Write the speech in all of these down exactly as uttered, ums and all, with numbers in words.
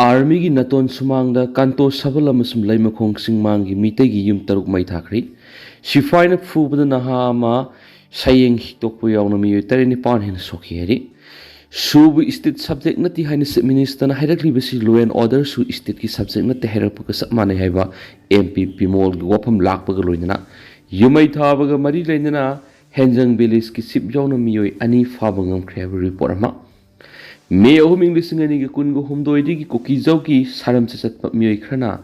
ꯑꯥꯔꯃꯤꯒꯤ ꯅꯥꯇꯣꯟ ꯁꯨꯃꯥꯡꯗ ꯀꯥꯟꯇꯣ ꯁꯕꯜ ꯑꯃꯁꯨꯡ ꯂꯩꯃꯈꯣꯡ ꯆꯤꯡꯃꯥꯡꯒꯤ ꯃꯤꯇꯩꯒꯤ ꯌꯨꯝ ꯇꯔꯨꯛ ꯃꯩ ꯊꯥꯈ꯭ꯔꯦ꯫ ꯁꯤꯐꯥꯏꯅ ꯐꯨꯕꯗ ꯅꯍꯥ ꯑꯃ, ꯁꯌꯦꯡ ꯍꯤꯛꯇꯣꯛꯄ ꯌꯥꯎꯅ ꯃꯤꯑꯣꯏ ꯇꯔꯦꯠ ꯅꯤꯄꯥꯟ ꯍꯦꯟꯅ ꯁꯣꯛꯈꯤ ꯍꯥꯏꯔꯤ꯫ ꯁꯨꯕꯨ state subject ꯅꯠꯇꯦ ꯍꯥꯏꯅ Chief Ministerꯅ ꯍꯥꯏꯔꯛꯂꯤꯕꯁꯤ law and orderꯁꯨ stateꯀꯤ subject ꯅꯠꯇꯦ ꯍꯥꯏꯔꯛꯄꯒ ꯆꯞ ꯃꯥꯟꯅꯩ ꯍꯥꯏꯕ MP ꯕꯤꯃꯣꯜꯒꯤ ꯋꯥꯐꯝ ꯂꯥꯛꯄꯒ ꯂꯣꯏꯅꯅ ꯌꯨꯝꯃꯩ ꯊꯥꯕꯒ ꯃꯔꯤ ꯂꯩꯅꯅ ꯍꯦꯟꯖꯪ villageꯀꯤ chief ꯌꯥꯎꯅ ꯃꯤꯑꯣꯏ ꯑꯅꯤ ꯐꯥꯕ ꯉꯝꯈ꯭ꯔꯦ ꯍꯥꯏꯕ report ꯑꯃ꯫ ꯃꯦ ꯑꯍꯨꯝ, ꯏꯪ ꯂꯤꯁꯤꯡ ꯑꯅꯤꯒꯤ ꯀꯨꯟꯒ ꯍꯨꯝꯗꯣꯏꯗꯒꯤ ꯀꯨꯀꯤꯖꯧꯒꯤ ꯁꯥꯔꯝ ꯆꯠꯄ ꯃꯤꯑꯣꯏ ꯈꯔꯅ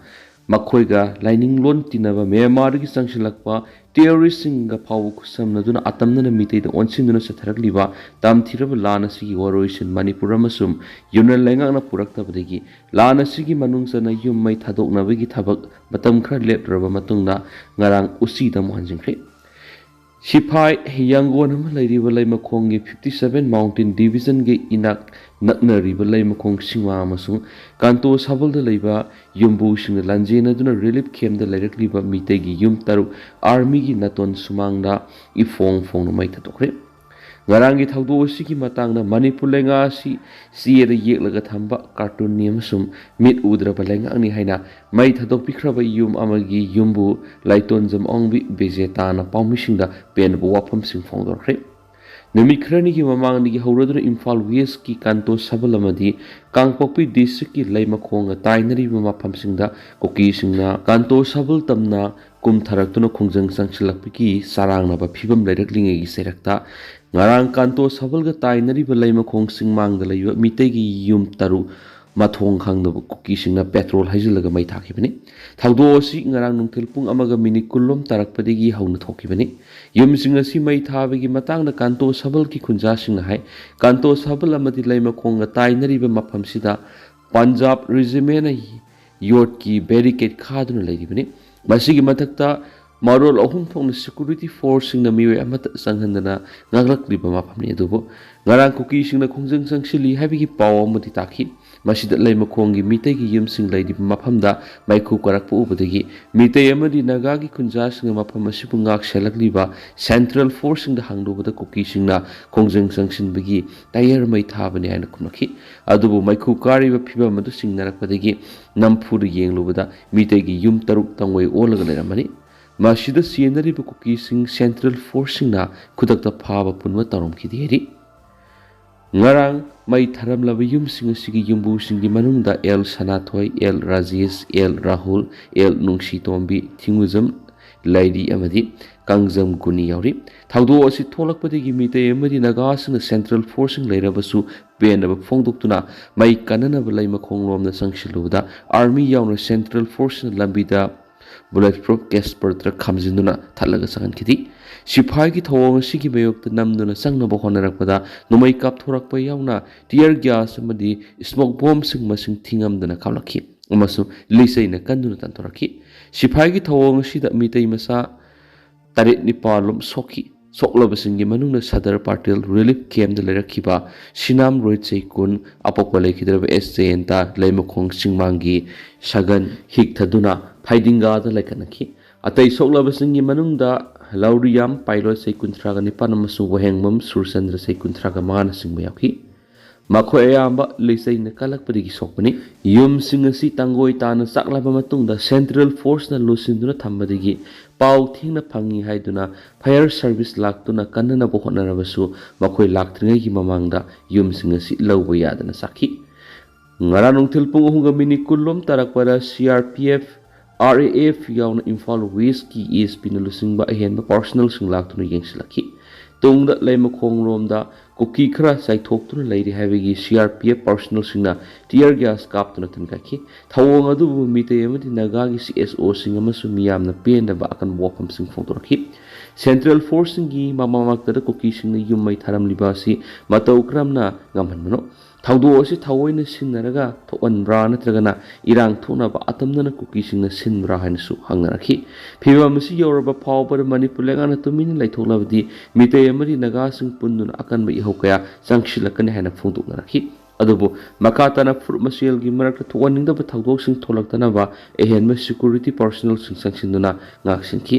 ꯃꯈꯣꯏꯒ ꯂꯥꯏꯅꯤꯡꯂꯣꯟ ꯇꯤꯟꯅꯕ ꯃ꯭ꯌꯥꯟꯃꯥꯔꯗꯒꯤ ꯆꯪꯁꯤꯜꯂꯛꯄ terroristꯁꯤꯡꯒ ꯐꯥꯎꯕ ꯈꯨꯠꯁꯝꯅꯗꯨꯅ ꯑꯇꯝꯅꯅ ꯃꯤꯇꯩꯗ ꯑꯣꯟꯁꯤꯟꯗꯨꯅ ꯆꯠꯊꯔꯛꯂꯤꯕ ꯇꯝꯊꯤꯔꯕ ꯂꯥꯟ ꯑꯁꯤꯒꯤ ꯋꯥꯔꯣꯏꯁꯤꯟ ꯃꯅꯤꯄꯨꯔ ꯑꯃꯁꯨꯡ ꯌꯨꯅꯤꯌꯟ ꯂꯩꯉꯥꯛꯅ ꯄꯨꯔꯛꯇꯕꯗꯒꯤ ꯂꯥꯟ ꯑꯁꯤꯒꯤ ꯃꯅꯨꯡ ꯆꯟꯅ ꯌꯨꯝ ꯃꯩ ꯊꯥꯗꯣꯛꯅꯕꯒꯤ ꯊꯕꯛ ꯃꯇꯝ ꯈꯔ ꯂꯦꯞꯂꯨꯔꯕ ꯃꯇꯨꯡꯗ ꯉꯔꯥꯡ ꯎꯆꯤꯗ ꯑꯃꯨꯛ ꯍꯟꯖꯤꯟꯈ꯭ꯔꯦ꯫ ꯁꯤꯐꯥꯏ ꯌꯥꯡꯒꯣꯟ ꯑꯃ ꯂꯩꯔꯤꯕ ꯂꯩꯃꯈꯣꯡꯒꯤ fifty seven Mountain Divisionꯒꯤ ꯏꯅꯥꯛ ꯅꯛꯅꯔꯤꯕ ꯂꯩꯃꯈꯣꯡ ꯁꯤꯡꯃꯥ ꯑꯃꯁꯨꯡ ꯀꯥꯟꯇꯣ ꯁꯕꯜꯗ ꯂꯩꯕ ꯌꯨꯝꯕꯨꯁꯤꯡꯅ ꯂꯥꯟꯖꯦꯟꯅꯗꯨꯅ relief campꯇ ꯂꯩꯔꯛꯂꯤꯕ ꯃꯤꯇꯩꯒꯤ ꯌꯨꯝ ꯇꯔꯨꯛ ꯑꯥꯔꯃꯤꯒꯤ ꯅꯥꯇꯣꯟ ꯁꯨꯃꯥꯡꯗ ꯏꯐꯣꯡ ꯐꯣꯡꯅ ꯃꯩ ꯊꯥꯗꯣꯛꯈ꯭ꯔꯦ꯫ ꯉꯔꯥꯡꯒꯤ ꯊꯧꯗꯣꯛ ꯑꯁꯤꯒꯤ ꯃꯇꯥꯡꯗ ꯃꯅꯤꯄꯨꯔ ꯂꯩꯉꯥꯛ ꯑꯁꯤ ꯆꯦꯗ ꯌꯦꯛꯂꯒ ꯊꯝꯕ cartoonꯅꯤ ꯑꯃꯁꯨꯡ ꯃꯤꯠ ꯎꯗ꯭ꯔꯕ ꯂꯩꯉꯥꯛꯅꯤ ꯍꯥꯏꯅ ꯃꯩ ꯊꯥꯗꯣꯛꯄꯤꯈ꯭ꯔꯕ ꯌꯨꯝ ꯑꯃꯒꯤ ꯌꯨꯝꯕꯨ ꯂꯥꯏꯇꯣꯟꯖꯝ ꯑꯣꯡꯕꯤ ꯕꯤꯖꯦꯇꯥꯅ ꯄꯥꯎꯃꯤꯁꯤꯡꯗ ꯄꯦꯟꯗꯕ ꯋꯥꯐꯝꯁꯤꯡ ꯐꯣꯡꯗꯣꯔꯛꯈ꯭ꯔꯦ꯫ ꯅꯨꯃꯤꯠ ꯈꯔꯅꯤꯒꯤ ꯃꯃꯥꯡꯗꯒꯤ ꯍꯧꯔꯗꯨꯅ ꯏꯝꯐꯥꯜ Westꯀꯤ ꯀꯥꯟꯇꯣ ꯁꯕꯜ ꯑꯃꯗꯤ ꯀꯥꯡꯄꯣꯛꯄꯤ districtꯀꯤ ꯂꯩꯃꯈꯣꯡꯒ ꯇꯥꯏꯅꯔꯤꯕ ꯃꯐꯝꯁꯤꯡꯗ ꯀꯨꯀꯤꯁꯤꯡꯅ ꯀꯥꯟꯇꯣ ꯁꯕꯜ ꯇꯝꯅ ꯀꯨꯝꯊꯔꯛꯇꯨꯅ ꯈꯣꯡꯖꯪ ꯆꯪꯁꯤꯜꯂꯛꯄꯒꯤ ꯆꯔꯥꯡꯅꯕ ꯐꯤꯕꯝ ꯂꯩꯔꯛꯂꯤꯉꯩꯒꯤ ꯆꯩꯔꯛꯇ ꯉꯔꯥꯡ ꯀꯥꯟꯇꯣ ꯁꯕꯜꯒ ꯇꯥꯏꯅꯔꯤꯕ ꯂꯩꯃꯈꯣꯡ ꯆꯤꯡꯃꯥꯡꯗ ꯂꯩꯕ ꯃꯤꯇꯩꯒꯤ ꯌꯨꯝ ꯇꯔꯨꯛ ꯃꯊꯣꯡ ꯈꯪꯗꯕ ꯀꯨꯀꯤꯁꯤꯡꯅ petrol ꯍꯩꯖꯤꯜꯂꯒ ꯃꯩ ꯊꯥꯈꯤꯕꯅꯤ꯫ ꯊꯧꯗꯣꯛ ꯑꯁꯤ ꯉꯔꯥꯡ ꯅꯨꯡꯊꯤꯜ ꯄꯨꯡ ꯑꯃꯒ minute ꯀꯨꯟ ꯂꯣꯝ ꯇꯥꯔꯛꯄꯗꯒꯤ ꯍꯧꯅ ꯊꯣꯛꯈꯤꯕꯅꯤ꯫ ꯌꯨꯝꯁꯤꯡ ꯑꯁꯤ ꯃꯩ ꯊꯥꯕꯒꯤ ꯃꯇꯥꯡꯗ ꯀꯥꯟꯇꯣ ꯁꯕꯜꯒꯤ ꯈꯨꯟꯖꯥꯁꯤꯡꯅ ꯍꯥꯏ, ꯀꯥꯟꯇꯣ ꯁꯕꯜ ꯑꯃꯗꯤ ꯂꯩꯃꯈꯣꯡꯒ ꯇꯥꯏꯅꯔꯤꯕ ꯃꯐꯝꯁꯤꯗ ꯄꯟꯖꯥꯕ regimentꯅ ꯌꯣꯠꯀꯤ barricade ꯈꯥꯗꯨꯅ ꯂꯩꯔꯤꯕꯅꯤ꯫ ꯃꯁꯤꯒꯤ ꯃꯊꯛꯇ ꯃꯔꯣꯜ ꯑꯍꯨꯝ ꯊꯣꯛꯅ security forceꯁꯤꯡꯅ ꯃꯤꯑꯣꯏ ꯑꯃꯠꯇ ꯆꯪꯍꯟꯗꯅ ꯉꯥꯛꯂꯛꯂꯤꯕ ꯃꯐꯝꯅꯤ꯫ ꯑꯗꯨꯕꯨ ꯉꯔꯥꯡ ꯀꯨꯀꯤꯁꯤꯡꯅ ꯈꯣꯡꯖꯪ ꯆꯪꯁꯤꯜꯂꯤ ꯍꯥꯏꯕꯒꯤ ꯄꯥꯎ ꯑꯃꯗꯤ ꯇꯥꯈꯤ꯫ ꯃꯁꯤꯗ ꯂꯩꯃꯈꯣꯡꯒꯤ ꯃꯤꯇꯩꯒꯤ ꯌꯨꯝꯁꯤꯡ ꯂꯩꯔꯤꯕ ꯃꯐꯝꯗ ꯃꯩꯈꯨ ꯀꯥꯔꯛꯄ ꯎꯕꯗꯒꯤ ꯃꯤꯇꯩ ꯑꯃꯗꯤ ꯅꯥꯒꯥꯒꯤ ꯈꯨꯟꯖꯥꯁꯤꯡꯅ ꯃꯐꯝ ꯑꯁꯤꯕꯨ ꯉꯥꯛ ꯁꯦꯜꯂꯛꯂꯤꯕ ꯁꯦꯟꯇ꯭ꯔꯦꯜ ꯐꯣꯔꯁꯁꯤꯡꯗ ꯍꯥꯡꯗꯣꯛꯄꯗ ꯀꯨꯀꯤꯁꯤꯡꯅ ꯈꯣꯡꯖꯪ ꯆꯪꯁꯤꯟꯕꯒꯤ ꯇꯌꯥꯔ ꯃꯩ ꯊꯥꯕꯅꯤ ꯍꯥꯏꯅ ꯈꯨꯝꯂꯛꯈꯤ꯫ ꯑꯗꯨꯕꯨ ꯃꯩꯈꯨ ꯀꯥꯔꯤꯕ ꯐꯤꯚꯝ ꯑꯗꯨ ꯆꯤꯡꯅꯔꯛꯄꯗꯒꯤ ꯅꯝꯐꯨꯗ ꯌꯦꯡꯂꯨꯕꯗ ꯃꯤꯇꯩꯒꯤ ꯌꯨꯝ ꯇꯔꯨꯛ ꯇꯪꯑꯣꯏ ꯑꯣꯜꯂꯒ ꯂꯩꯔꯝꯕꯅꯤ꯫ ꯃꯁꯤꯗ ꯆꯦꯟꯅꯔꯤꯕ ꯀꯨꯀꯤꯁꯤꯡ ꯁꯦꯟꯇ꯭ꯔꯦꯜ ꯐꯣꯔꯁꯁꯤꯡꯅ ꯈꯨꯗꯛꯇ ꯐꯥꯕ ꯄꯨꯟꯕ ꯇꯧꯔꯝꯈꯤꯗꯦ ꯍꯥꯏꯔꯤ꯫ ꯉꯔꯥꯡ ꯃꯩ ꯊꯥꯔꯝꯂꯕ ꯌꯨꯝꯁꯤꯡ ꯑꯁꯤꯒꯤ ꯌꯨꯝꯕꯨꯁꯤꯡꯒꯤ ꯃꯅꯨꯡꯗ L Sanathoi, L Rajesh, L Rahul, L Nungshitombi, Thingujam Leiri ꯑꯃꯗꯤ ꯀꯥꯡꯖꯝ ꯒꯨꯅꯤ ꯌꯥꯎꯔꯤ꯫ ꯊꯧꯗꯣꯛ ꯑꯁꯤ ꯊꯣꯛꯂꯛꯄꯗꯒꯤ ꯃꯤꯇꯩ ꯑꯃꯗꯤ ꯅꯥꯒꯥꯁꯤꯡꯅ ꯁꯦꯟꯇ꯭ꯔꯦꯜ ꯐꯣꯔꯁꯁꯤꯡ ꯂꯩꯔꯕꯁꯨ ꯄꯦꯟꯗꯕ ꯐꯣꯡꯗꯣꯛꯇꯨꯅ ꯃꯩ ꯀꯟꯅꯅꯕ ꯂꯩꯃꯈꯣꯡꯂꯣꯝꯗ ꯆꯪꯁꯤꯜꯂꯨꯕꯗ ꯑꯥꯔꯃꯤ ꯌꯥꯎꯅ ꯁꯦꯟꯇ꯭ꯔꯦꯜ ꯐꯣꯔꯁꯅ ꯂꯝꯕꯤꯗ ꯕꯨꯂꯦꯠ ꯄ꯭ꯔꯨꯐ ꯀꯦꯁꯄꯔꯇ ꯈꯥꯝꯖꯤꯟꯗꯨꯅ ꯊꯠꯂꯒ ꯆꯪꯍꯟꯈꯤꯗꯦ꯫ ꯁꯤꯐꯥꯏꯒꯤ ꯊꯧꯑꯣꯡ ꯑꯁꯤꯒꯤ ꯃꯥꯌꯣꯛꯇ ꯅꯝꯗꯨꯅ ꯆꯪꯅꯕ ꯍꯣꯠꯅꯔꯛꯄꯗ ꯅꯣꯡꯃꯩ ꯀꯥꯞꯊꯣꯔꯛꯄ ꯌꯥꯎꯅ ꯇꯤꯌꯔ ꯒ꯭ꯌꯥꯁ ꯑꯃꯗꯤ ꯁ꯭ꯃꯣꯛ ꯕꯣꯝꯁꯤꯡ ꯃꯁꯤꯡ ꯊꯤꯉꯝꯗꯅ ꯀꯥꯞꯂꯛꯈꯤ ꯑꯃꯁꯨꯡ ꯂꯤꯆꯩꯅ ꯀꯟꯗꯨꯅ ꯇꯥꯟꯊꯣꯔꯛꯈꯤ꯫ ꯁꯤꯐꯥꯏꯒꯤ ꯊꯧꯑꯣꯡ ꯑꯁꯤꯗ ꯃꯤꯇꯩ ꯃꯆꯥ ꯇꯔꯦꯠ ꯅꯤꯄꯥꯜ ꯂꯣꯝ ꯁꯣꯛꯈꯤ꯫ ꯁꯣꯛꯂꯕꯁꯤꯡꯒꯤ ꯃꯅꯨꯡꯗ ꯁꯗꯔ ꯄꯥꯇꯤꯜ ꯔꯤꯂꯤꯐ ꯀꯦꯝꯗ ꯂꯩꯔꯛꯈꯤꯕ ꯁꯤꯅꯥꯝ ꯔꯣꯍꯤꯠ ꯆꯍꯤ ꯀꯨꯟ, ꯑꯄꯣꯛꯄ ꯂꯩꯈꯤꯗ꯭ꯔꯕ ꯑꯦꯁ ꯖꯌꯟꯇ ꯂꯩꯃꯈꯣꯡ ꯆꯤꯡꯃꯥꯡꯒꯤ ꯁꯒꯟ ꯍꯤꯛꯊꯗꯨꯅ ꯐꯩꯗꯤꯡꯒꯥꯗ ꯂꯥꯏꯀꯠꯅꯈꯤ꯫ ꯑꯇꯩ ꯁꯣꯛꯂꯕꯁꯤꯡꯒꯤ ꯃꯅꯨꯡꯗ ꯂꯧꯔꯤꯌꯥꯝ ꯄꯥꯏꯂꯣꯠ ꯆꯍꯤ ꯀꯨꯟꯊ꯭ꯔꯥꯒ ꯅꯤꯄꯥꯟ ꯑꯃꯁꯨꯡ ꯋꯥꯍꯦꯡꯕꯝ ꯁꯨꯔꯆꯟꯗ꯭ꯔ ꯆꯍꯤ ꯀꯨꯟꯊ꯭ꯔꯥꯒ ꯃꯉꯥꯅꯆꯤꯡꯕ ꯌꯥꯎꯈꯤ꯫ ꯃꯈꯣꯏ ꯑꯌꯥꯝꯕ ꯂꯤꯆꯩꯅ ꯀꯜꯂꯛꯄꯗꯒꯤ ꯁꯣꯛꯄꯅꯤ꯫ ꯌꯨꯝꯁꯤꯡ ꯑꯁꯤ ꯇꯥꯡꯒꯣꯏ ꯇꯥꯅ ꯆꯥꯛꯂꯕ ꯃꯇꯨꯡꯗ ꯁꯦꯟꯇ꯭ꯔꯦꯜ ꯐꯣꯔꯁꯅ ꯂꯣꯠꯁꯤꯟꯗꯨꯅ ꯊꯝꯕꯗꯒꯤ ꯄꯥꯎ ꯊꯦꯡꯅ ꯐꯪꯉꯤ ꯍꯥꯏꯗꯨꯅ ꯐꯥꯌꯔ ꯁꯔꯚꯤꯁ ꯂꯥꯛꯇꯨꯅ ꯀꯟꯅꯅꯕ ꯍꯣꯠꯅꯔꯕꯁꯨ ꯃꯈꯣꯏ ꯂꯥꯛꯇ꯭ꯔꯤꯉꯩꯒꯤ ꯃꯃꯥꯡꯗ ꯌꯨꯝꯁꯤꯡ ꯑꯁꯤ ꯂꯧꯕ ꯌꯥꯗꯅ ꯆꯥꯛꯈꯤ꯫ ꯉꯔꯥꯡ ꯅꯨꯡꯊꯤꯜ ꯄꯨꯡ ꯑꯍꯨꯝꯒ ꯃꯤꯅꯤꯠ ꯀꯨꯟ ꯂꯣꯝ ꯇꯥꯔꯛꯄꯗ ꯁꯤ R P F, R A F ꯌꯥꯎꯅ ꯏꯝꯐꯥꯜ ꯋꯦꯁꯀꯤ ꯑꯦ ꯑꯦꯁ ꯄꯤꯅ ꯂꯨꯆꯤꯡꯕ ꯑꯍꯦꯟꯕ ꯄꯥꯔꯁꯅꯦꯜꯁꯤꯡ ꯂꯥꯛꯇꯨꯅ ꯌꯦꯡꯁꯤꯜꯂꯛꯈꯤ꯫ ꯇꯨꯡꯗ ꯂꯩꯃꯈꯣꯡꯂꯣꯝꯗ ꯀꯨꯀꯤ ꯈꯔ ꯆꯥꯏꯊꯣꯛꯇꯨꯅ ꯂꯩꯔꯤ ꯍꯥꯏꯕꯒꯤ ꯁꯤ ꯑꯥꯔ ꯄꯤ ꯑꯦꯐ ꯄꯥꯔꯁꯅꯦꯜꯁꯤꯡꯅ ꯇꯤꯌꯔ ꯒ꯭ꯌꯥꯁ ꯀꯥꯞꯇꯨꯅ ꯊꯤꯟꯒꯠꯈꯤ꯫ ꯊꯧꯑꯣꯡ ꯑꯗꯨꯕꯨ ꯃꯤꯇꯩ ꯑꯃꯗꯤ ꯅꯥꯒꯥꯒꯤ ꯁꯤ ꯑꯦꯁ ꯑꯣꯁꯤꯡ ꯑꯃꯁꯨꯡ ꯃꯤꯌꯥꯝꯅ ꯄꯦꯟꯗꯕ ꯑꯀꯟꯕ ꯋꯥꯐꯝꯁꯤꯡ ꯐꯣꯡꯗꯣꯔꯛꯈꯤ꯫ ꯁꯦꯟꯇ꯭ꯔꯦꯜ ꯐꯣꯔꯁꯁꯤꯡꯒꯤ ꯃꯃꯥ ꯃꯛꯇꯗ ꯀꯨꯀꯤꯁꯤꯡꯅ ꯌꯨꯝ ꯃꯩ ꯊꯥꯔꯝꯂꯤꯕ ꯑꯁꯤ ꯃꯇꯧ ꯀꯔꯝꯅ ꯉꯝꯍꯟꯕꯅꯣ? ꯊꯧꯗꯣꯛ ꯑꯁꯤ ꯊꯑꯣꯏꯅ ꯁꯤꯟꯅꯔꯒ ꯊꯣꯛꯍꯟꯕ꯭ꯔꯥ ꯅꯠꯇ꯭ꯔꯒꯅ ꯏꯔꯥꯡ ꯊꯣꯛꯅꯕ ꯑꯇꯝꯅꯅ ꯀꯨꯀꯤꯁꯤꯡꯅ ꯁꯤꯟꯕ꯭ꯔꯥ ꯍꯥꯏꯅꯁꯨ ꯍꯪꯅꯔꯛꯈꯤ꯫ ꯐꯤꯕꯝ ꯑꯁꯤ ꯌꯧꯔꯕ ꯐꯥꯎꯕꯗ ꯃꯅꯤꯄꯨꯔ ꯂꯩꯉꯥꯛꯅ ꯇꯨꯃꯤꯟꯅ ꯂꯩꯊꯣꯛꯂꯕꯗꯤ ꯃꯤꯇꯩ ꯑꯃꯗꯤ ꯅꯥꯒꯥꯁꯤꯡ ꯄꯨꯟꯗꯨꯅ ꯑꯀꯟꯕ ꯏꯍꯧ ꯀꯌꯥ ꯆꯪꯁꯤꯜꯂꯛꯀꯅꯤ ꯍꯥꯏꯅ ꯐꯣꯡꯗꯣꯛꯅꯔꯛꯈꯤ꯫ ꯑꯗꯨꯕꯨ ꯃꯈꯥ ꯇꯥꯅ ꯐꯨꯔꯨꯞ ꯃꯁꯦꯜꯒꯤ ꯃꯔꯛꯇ ꯊꯣꯛꯍꯟꯅꯤꯡꯗꯕ ꯊꯧꯗꯣꯛꯁꯤꯡ ꯊꯣꯛꯂꯛꯇꯅꯕ ꯑꯍꯦꯟꯕ ꯁꯦꯀ꯭ꯌꯨꯔꯤꯇꯤ ꯄꯥꯔꯁꯣꯅꯦꯜꯁꯤꯡ ꯆꯪꯁꯤꯟꯗꯨꯅ ꯉꯥꯛꯁꯦꯟꯈꯤ꯫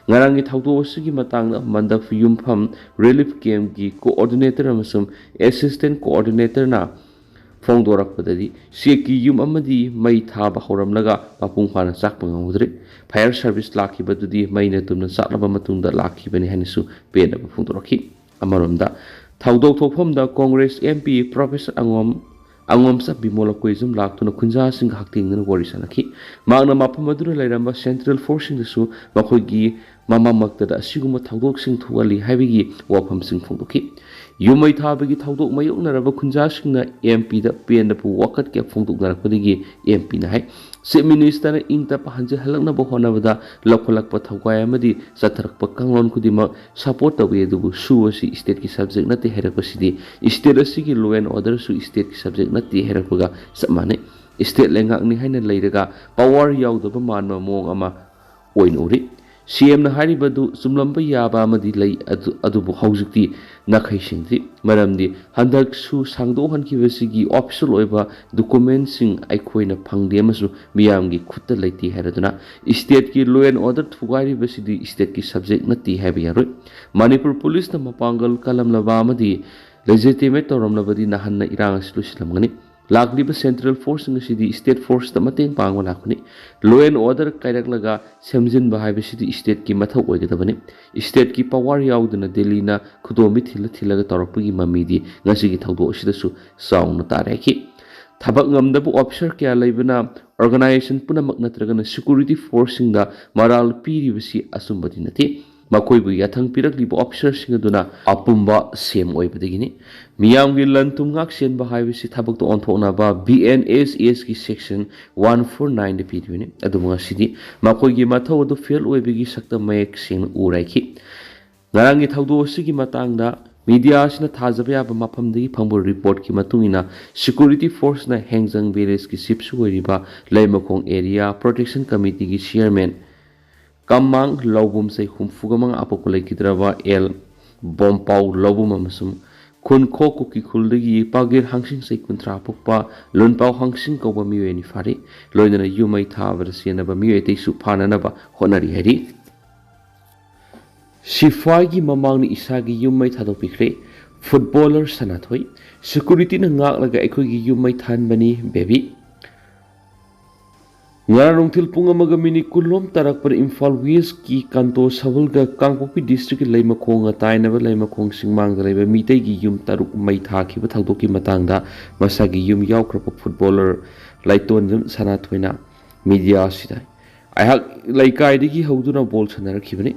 ꯉꯔꯥꯡꯒꯤ ꯊꯧꯗꯣꯛ ꯑꯁꯤꯒꯤ ꯃꯇꯥꯡꯗ ꯃꯟꯗꯞ ꯌꯨꯝꯐꯝ ꯔꯤꯂꯤꯐ ꯀꯦꯝꯞꯀꯤ ꯀꯣꯑꯣꯔꯗꯤꯅꯦꯇꯔ ꯑꯃꯁꯨꯡ ꯑꯦꯁꯤꯁꯇꯦꯟꯠ ꯀꯣꯑꯣꯔꯗꯤꯅꯦꯇꯔꯅ ꯐꯣꯡꯗꯣꯔꯛꯄꯗꯗꯤ ꯆꯦꯛꯀꯤ ꯌꯨꯝ ꯑꯃꯗꯤ ꯃꯩ ꯊꯥꯕ ꯍꯧꯔꯝꯂꯒ ꯃꯄꯨꯡ ꯐꯥꯅ ꯆꯥꯛꯄ ꯉꯝꯍꯧꯗ꯭ꯔꯦ꯫ ꯐꯥꯌꯔ ꯁꯥꯔꯚꯤꯁ ꯂꯥꯛꯈꯤꯕꯗꯨꯗꯤ ꯃꯩꯅ ꯇꯨꯝꯅ ꯆꯥꯛꯂꯕ ꯃꯇꯨꯡꯗ ꯂꯥꯛꯈꯤꯕꯅꯤ ꯍꯥꯏꯅꯁꯨ ꯄꯦꯟꯗꯕ ꯐꯣꯡꯗꯣꯔꯛꯈꯤ꯫ ꯑꯃꯔꯣꯝꯗ ꯊꯧꯗꯣꯛ ꯊꯣꯛꯐꯝꯗ ꯀꯣꯡꯒ꯭ꯔꯦꯁ ꯑꯦꯝ ꯄꯤ ꯄ꯭ꯔꯣꯐꯦꯁꯔ ꯑꯉꯣꯝ ꯑꯉꯣꯝꯆꯥ ꯕꯤꯃꯣꯂ ꯀꯣꯏꯖꯝ ꯂꯥꯛꯇꯨꯅ ꯈꯨꯟꯖꯥꯁꯤꯡꯒ ꯍꯛꯊꯦꯡꯅꯅ ꯋꯥꯔꯤ ꯁꯥꯟꯅꯈꯤ꯫ ꯃꯍꯥꯛꯅ ꯃꯐꯝ ꯑꯗꯨꯗ ꯂꯩꯔꯝꯕ ꯁꯦꯟꯇ꯭ꯔꯦꯜ ꯐꯣꯔꯁꯁꯤꯡꯗꯁꯨ ꯃꯈꯣꯏꯒꯤ ꯃꯃꯥꯃꯛꯇꯗ ꯑꯁꯤꯒꯨꯝꯕ ꯊꯧꯗꯣꯛꯁꯤꯡ ꯊꯣꯛꯍꯜꯂꯤ ꯍꯥꯏꯕꯒꯤ ꯋꯥꯐꯝꯁꯤꯡ ꯐꯣꯡꯗꯣꯛꯈꯤ꯫ ꯌꯨꯝ ꯃꯩ ꯊꯥꯕꯒꯤ ꯊꯧꯗꯣꯛ ꯃꯥꯌꯣꯛꯅꯔꯕ ꯈꯨꯟꯖꯥꯁꯤꯡꯅ ꯑꯦꯝ ꯄꯤꯗ ꯄꯦꯟꯗꯕ ꯋꯥꯀꯠ ꯀꯌꯥ ꯐꯣꯡꯗꯣꯛꯅꯔꯛꯄꯗꯒꯤ ꯑꯦꯝ ꯄꯤꯅ ꯍꯥꯏ, ꯆꯤꯐ ꯃꯤꯅꯤꯁꯇꯔꯅ ꯏꯪ ꯇꯞꯄ ꯍꯟꯖꯤꯜꯍꯜꯂꯛꯅꯕ ꯍꯣꯠꯅꯕꯗ ꯂꯧꯈꯠꯂꯛꯄ ꯊꯧꯒꯥꯏ ꯑꯃꯗꯤ ꯆꯠꯊꯔꯛꯄ ꯀꯥꯡꯂꯣꯟ ꯈꯨꯗꯤꯡꯃꯛ ꯁꯄꯣꯔꯠ ꯇꯧꯏ, ꯑꯗꯨꯕꯨ ꯁꯨ ꯑꯁꯤ ꯁ꯭ꯇꯦꯠꯀꯤ ꯁꯕꯖꯦꯛ ꯅꯠꯇꯦ ꯍꯥꯏꯔꯛꯄꯁꯤꯗꯤ ꯁ꯭ꯇꯦꯠ ꯑꯁꯤꯒꯤ ꯂꯣ ꯑꯦꯟ ꯑꯣꯔꯗꯔꯁꯨ ꯁ꯭ꯇꯦꯠꯀꯤ ꯁꯕꯖꯦꯛ ꯅꯠꯇꯦ ꯍꯥꯏꯔꯛꯄꯒ ꯆꯞ ꯃꯥꯟꯅꯩ꯫ ꯁ꯭ꯇꯦꯠ ꯂꯩꯉꯥꯛꯅꯤ ꯍꯥꯏꯅ ꯂꯩꯔꯒ ꯄꯋꯥꯔ ꯌꯥꯎꯗꯕ ꯃꯥꯟꯕ ꯃꯑꯣꯡ ꯑꯃ ꯑꯣꯏꯅ ꯎꯔꯤ꯫ ꯁꯤ ꯑꯦꯝꯅ ꯍꯥꯏꯔꯤꯕꯗꯨ ꯆꯨꯝꯂꯝꯕ ꯌꯥꯕ ꯑꯃꯗꯤ ꯂꯩ, ꯑꯗꯨ-, ꯑꯗꯨꯕꯨ ꯍꯧꯖꯤꯛꯇꯤ ꯅꯥꯈꯩ ꯁꯤꯡꯗ꯭ꯔꯤ꯫ ꯃꯔꯝꯗꯤ ꯍꯟꯗꯛ ꯁꯨ ꯁꯥꯡꯗꯣꯛꯍꯟꯈꯤꯕꯁꯤꯒꯤ ꯑꯣꯐꯤꯁꯤꯌꯦꯜ ꯑꯣꯏꯕ ꯗꯣꯀꯨꯃꯦꯟꯁꯤꯡ ꯑꯩꯈꯣꯏꯅ ꯐꯪꯗꯦ ꯑꯃꯁꯨꯡ ꯃꯤꯌꯥꯝꯒꯤ ꯈꯨꯠꯇ ꯂꯩꯇꯦ ꯍꯥꯏꯔꯗꯨꯅ ꯁ꯭ꯇꯦꯠꯀꯤ ꯂꯣ ꯑꯦꯟ ꯑꯣꯔꯗꯔ ꯊꯨꯒꯥꯏꯔꯤꯕꯁꯤꯗꯤ ꯁ꯭ꯇꯦꯠꯀꯤ ꯁꯕꯖꯦꯛ ꯅꯠꯇꯦ ꯍꯥꯏꯕ ꯌꯥꯔꯣꯏ꯫ ꯃꯅꯤꯄꯨꯔ ꯄꯨꯂꯤꯁꯅ ꯃꯄꯥꯡꯒꯜ ꯀꯜꯂꯝꯂꯕ ꯑꯃꯗꯤ ꯂꯦꯖꯤꯇꯤꯃꯦꯠ ꯇꯧꯔꯝꯂꯕꯗꯤ ꯅꯍꯥꯟꯅ ꯏꯔꯥꯡ ꯑꯁꯤ ꯂꯣꯏꯁꯤꯜꯂꯝꯒꯅꯤ꯫ ꯂꯥꯛꯂꯤꯕ ꯁꯦꯟꯇ꯭ꯔꯦꯜ ꯐꯣꯔꯁꯁꯤꯡ ꯑꯁꯤꯗꯤ ꯁ꯭ꯇꯦꯠ ꯐꯣꯔꯁꯇ ꯃꯇꯦꯡ ꯄꯥꯡꯕ ꯂꯥꯛꯄꯅꯤ꯫ ꯂꯣ ꯑꯦꯟ ꯑꯣꯔꯗꯔ ꯀꯥꯏꯔꯛꯂꯒ ꯁꯦꯝꯖꯤꯟꯕ ꯍꯥꯏꯕꯁꯤꯗꯤ ꯁ꯭ꯇꯦꯠꯀꯤ ꯃꯊꯧ ꯑꯣꯏꯒꯗꯕꯅꯤ꯫ ꯁ꯭ꯇꯦꯠꯀꯤ ꯄꯋꯥꯔ ꯌꯥꯎꯗꯅ ꯗꯦꯜꯂꯤꯅ ꯈꯨꯗꯣꯝꯕꯤ ꯊꯤꯜꯂ ꯊꯤꯜꯂꯒ ꯇꯧꯔꯛꯄꯒꯤ ꯃꯃꯤꯗꯤ ꯉꯁꯤꯒꯤ ꯊꯧꯗꯣꯛ ꯑꯁꯤꯗꯁꯨ ꯆꯥꯎꯅ ꯇꯥꯔꯦ ꯍꯥꯏꯈꯤ꯫ ꯊꯕꯛ ꯉꯝꯗꯕ ꯑꯣꯐꯤꯁꯥꯔ ꯀꯌꯥ ꯂꯩꯕꯅ ꯑꯣꯔꯒꯅꯥꯏꯖꯦꯁꯟ ꯄꯨꯝꯅꯃꯛ ꯅꯠꯇ꯭ꯔꯒꯅ ꯁꯦꯀ꯭ꯌꯨꯔꯤꯇꯤ ꯐꯣꯔꯁꯁꯤꯡꯗ ꯃꯔꯥꯜ ꯄꯤꯔꯤꯕꯁꯤ ꯑꯆꯨꯝꯕꯗꯤ ꯅꯠꯇꯦ꯫ ꯃꯈꯣꯏꯕꯨ ꯌꯥꯊꯪ ꯄꯤꯔꯛꯂꯤꯕ ꯑꯣꯐꯤꯁꯥꯔꯁꯤꯡ ꯑꯗꯨꯅ ꯑꯄꯨꯝꯕ ꯁꯦꯝ ꯑꯣꯏꯕꯗꯒꯤꯅꯤ꯫ ꯃꯤꯌꯥꯝꯒꯤ ꯂꯟ ꯊꯨꯝ ꯉꯥꯛ ꯁꯦꯟꯕ ꯍꯥꯏꯕꯁꯤ ꯊꯕꯛꯇ ꯑꯣꯟꯊꯣꯛꯅꯕ ꯕꯤ ꯑꯦꯟ ꯑꯦꯁ ꯑꯦꯁꯀꯤ ꯁꯦꯛꯁꯟ ꯋꯥꯟ ꯐꯣꯔ ꯅꯥꯏꯟꯗ ꯄꯤꯔꯤꯕꯅꯤ꯫ ꯑꯗꯨꯕꯨ ꯉꯁꯤꯗꯤ ꯃꯈꯣꯏꯒꯤ ꯃꯊꯧ ꯑꯗꯨ ꯐꯦꯜ ꯑꯣꯏꯕꯒꯤ ꯁꯛꯇꯝ ꯃꯌꯦꯛ ꯁꯦꯡꯅ ꯎꯔꯥꯏꯈꯤ꯫ ꯉꯔꯥꯡꯒꯤ ꯊꯧꯗꯣꯛ ꯑꯁꯤꯒꯤ ꯃꯇꯥꯡꯗ ꯃꯤꯗꯤꯌꯥ ꯑꯁꯤꯅ ꯊꯥꯖꯕ ꯌꯥꯕ ꯃꯐꯝꯗꯒꯤ ꯐꯪꯕ ꯔꯤꯄꯣꯔꯠꯀꯤ ꯃꯇꯨꯡ ꯏꯟꯅ, ꯁꯦꯀ꯭ꯌꯨꯔꯤꯇꯤ ꯐꯣꯔꯁꯅ ꯍꯦꯡꯖꯪ ꯚꯤꯂꯦꯖꯀꯤ ꯆꯤꯐꯁꯨ ꯑꯣꯏꯔꯤꯕ ꯂꯩꯃꯈꯣꯡ ꯑꯦꯔꯤꯌꯥ ꯄ꯭ꯔꯣꯇꯦꯛꯁꯟ ꯀꯃꯤꯇꯤꯒꯤ ꯆꯤꯌꯔꯃꯦꯟ ꯀꯝꯃꯥꯡ ꯂꯧꯕꯨꯝ ꯆꯍꯤ ꯍꯨꯝꯐꯨꯒ ꯃꯉꯥ ꯄꯣꯛꯄ ꯂꯩꯈꯤꯗ꯭ꯔꯕ ꯑꯦꯜ ꯕꯣꯝꯄꯥꯎ ꯂꯧꯕꯨꯝ ꯑꯃꯁꯨꯡ ꯈꯨꯟꯈꯣꯛ ꯀꯨꯀꯤ ꯈꯨꯜꯗꯒꯤ ꯄꯥꯒꯤꯔ ꯍꯥꯡꯁꯤꯡ ꯆꯍꯤ ꯀꯨꯟꯊ꯭ꯔꯥ ꯄꯣꯛꯄ ꯂꯨꯟꯄꯥꯎ ꯍꯥꯡꯁꯤꯡ ꯀꯧꯕ ꯃꯤꯑꯣꯏ ꯑꯅꯤ ꯐꯥꯔꯤ꯫ ꯂꯣꯏꯅꯅ ꯌꯨꯝ ꯃꯩ ꯊꯥꯕꯗ ꯆꯦꯟꯅꯕ ꯃꯤꯑꯣꯏ ꯑꯇꯩꯁꯨ ꯐꯥꯅꯅꯕ ꯍꯣꯠꯅꯔꯤ ꯍꯥꯏꯔꯤ꯫ ꯁꯤꯐꯥꯏꯒꯤ ꯃꯃꯥꯡꯅ ꯏꯁꯥꯒꯤ ꯌꯨꯝ ꯃꯩ ꯊꯥꯗꯣꯛꯄꯤꯈ꯭ꯔꯦ꯫ ꯐꯨꯠꯕꯣꯂꯔ ꯁꯅꯥꯊꯣꯏ, ꯁꯦꯀ꯭ꯌꯨꯔꯤꯇꯤꯅ ꯉꯥꯛꯂꯒ ꯑꯩꯈꯣꯏꯒꯤ ꯌꯨꯝ ꯃꯩ ꯊꯥꯍꯟꯕꯅꯤ, ꯕꯦꯕꯤ꯫ ꯉꯔꯥꯡ ꯅꯨꯡꯊꯤꯜ ꯄꯨꯡ ꯑꯃꯒ ꯃꯤꯅꯤꯠ ꯀꯨꯟꯂꯣꯝ ꯇꯥꯔꯛꯄꯗ ꯏꯝꯐꯥꯜ ꯋꯦꯁꯀꯤ ꯀꯟꯇꯣ ꯁꯕꯜꯒ ꯀꯥꯡꯄꯣꯛꯄꯤ ꯗꯤꯁꯇ꯭ꯔꯤꯛꯀꯤ ꯂꯩꯃꯈꯣꯡꯒ ꯇꯥꯏꯅꯕ ꯂꯩꯃꯈꯣꯡ ꯆꯤꯡꯃꯥꯡꯗ ꯂꯩꯕ ꯃꯤꯇꯩꯒꯤ ꯌꯨꯝ ꯇꯔꯨꯛ ꯃꯩ ꯊꯥꯈꯤꯕ ꯊꯧꯗꯣꯛꯀꯤ ꯃꯇꯥꯡꯗ ꯃꯁꯥꯒꯤ ꯌꯨꯝ ꯌꯥꯎꯈ꯭ꯔꯕ ꯐꯨꯠꯕꯣꯂꯔ ꯂꯥꯏꯇꯣꯟꯖꯝ ꯁꯅꯥꯊꯣꯏꯅ ꯃꯤꯗꯤꯌꯥ ꯑꯁꯤꯗ, "ꯑꯩꯍꯥꯛ ꯂꯩꯀꯥꯏꯗꯒꯤ ꯍꯧꯗꯨꯅ ꯕꯣꯜ ꯁꯥꯟꯅꯔꯛꯈꯤꯕꯅꯤ꯫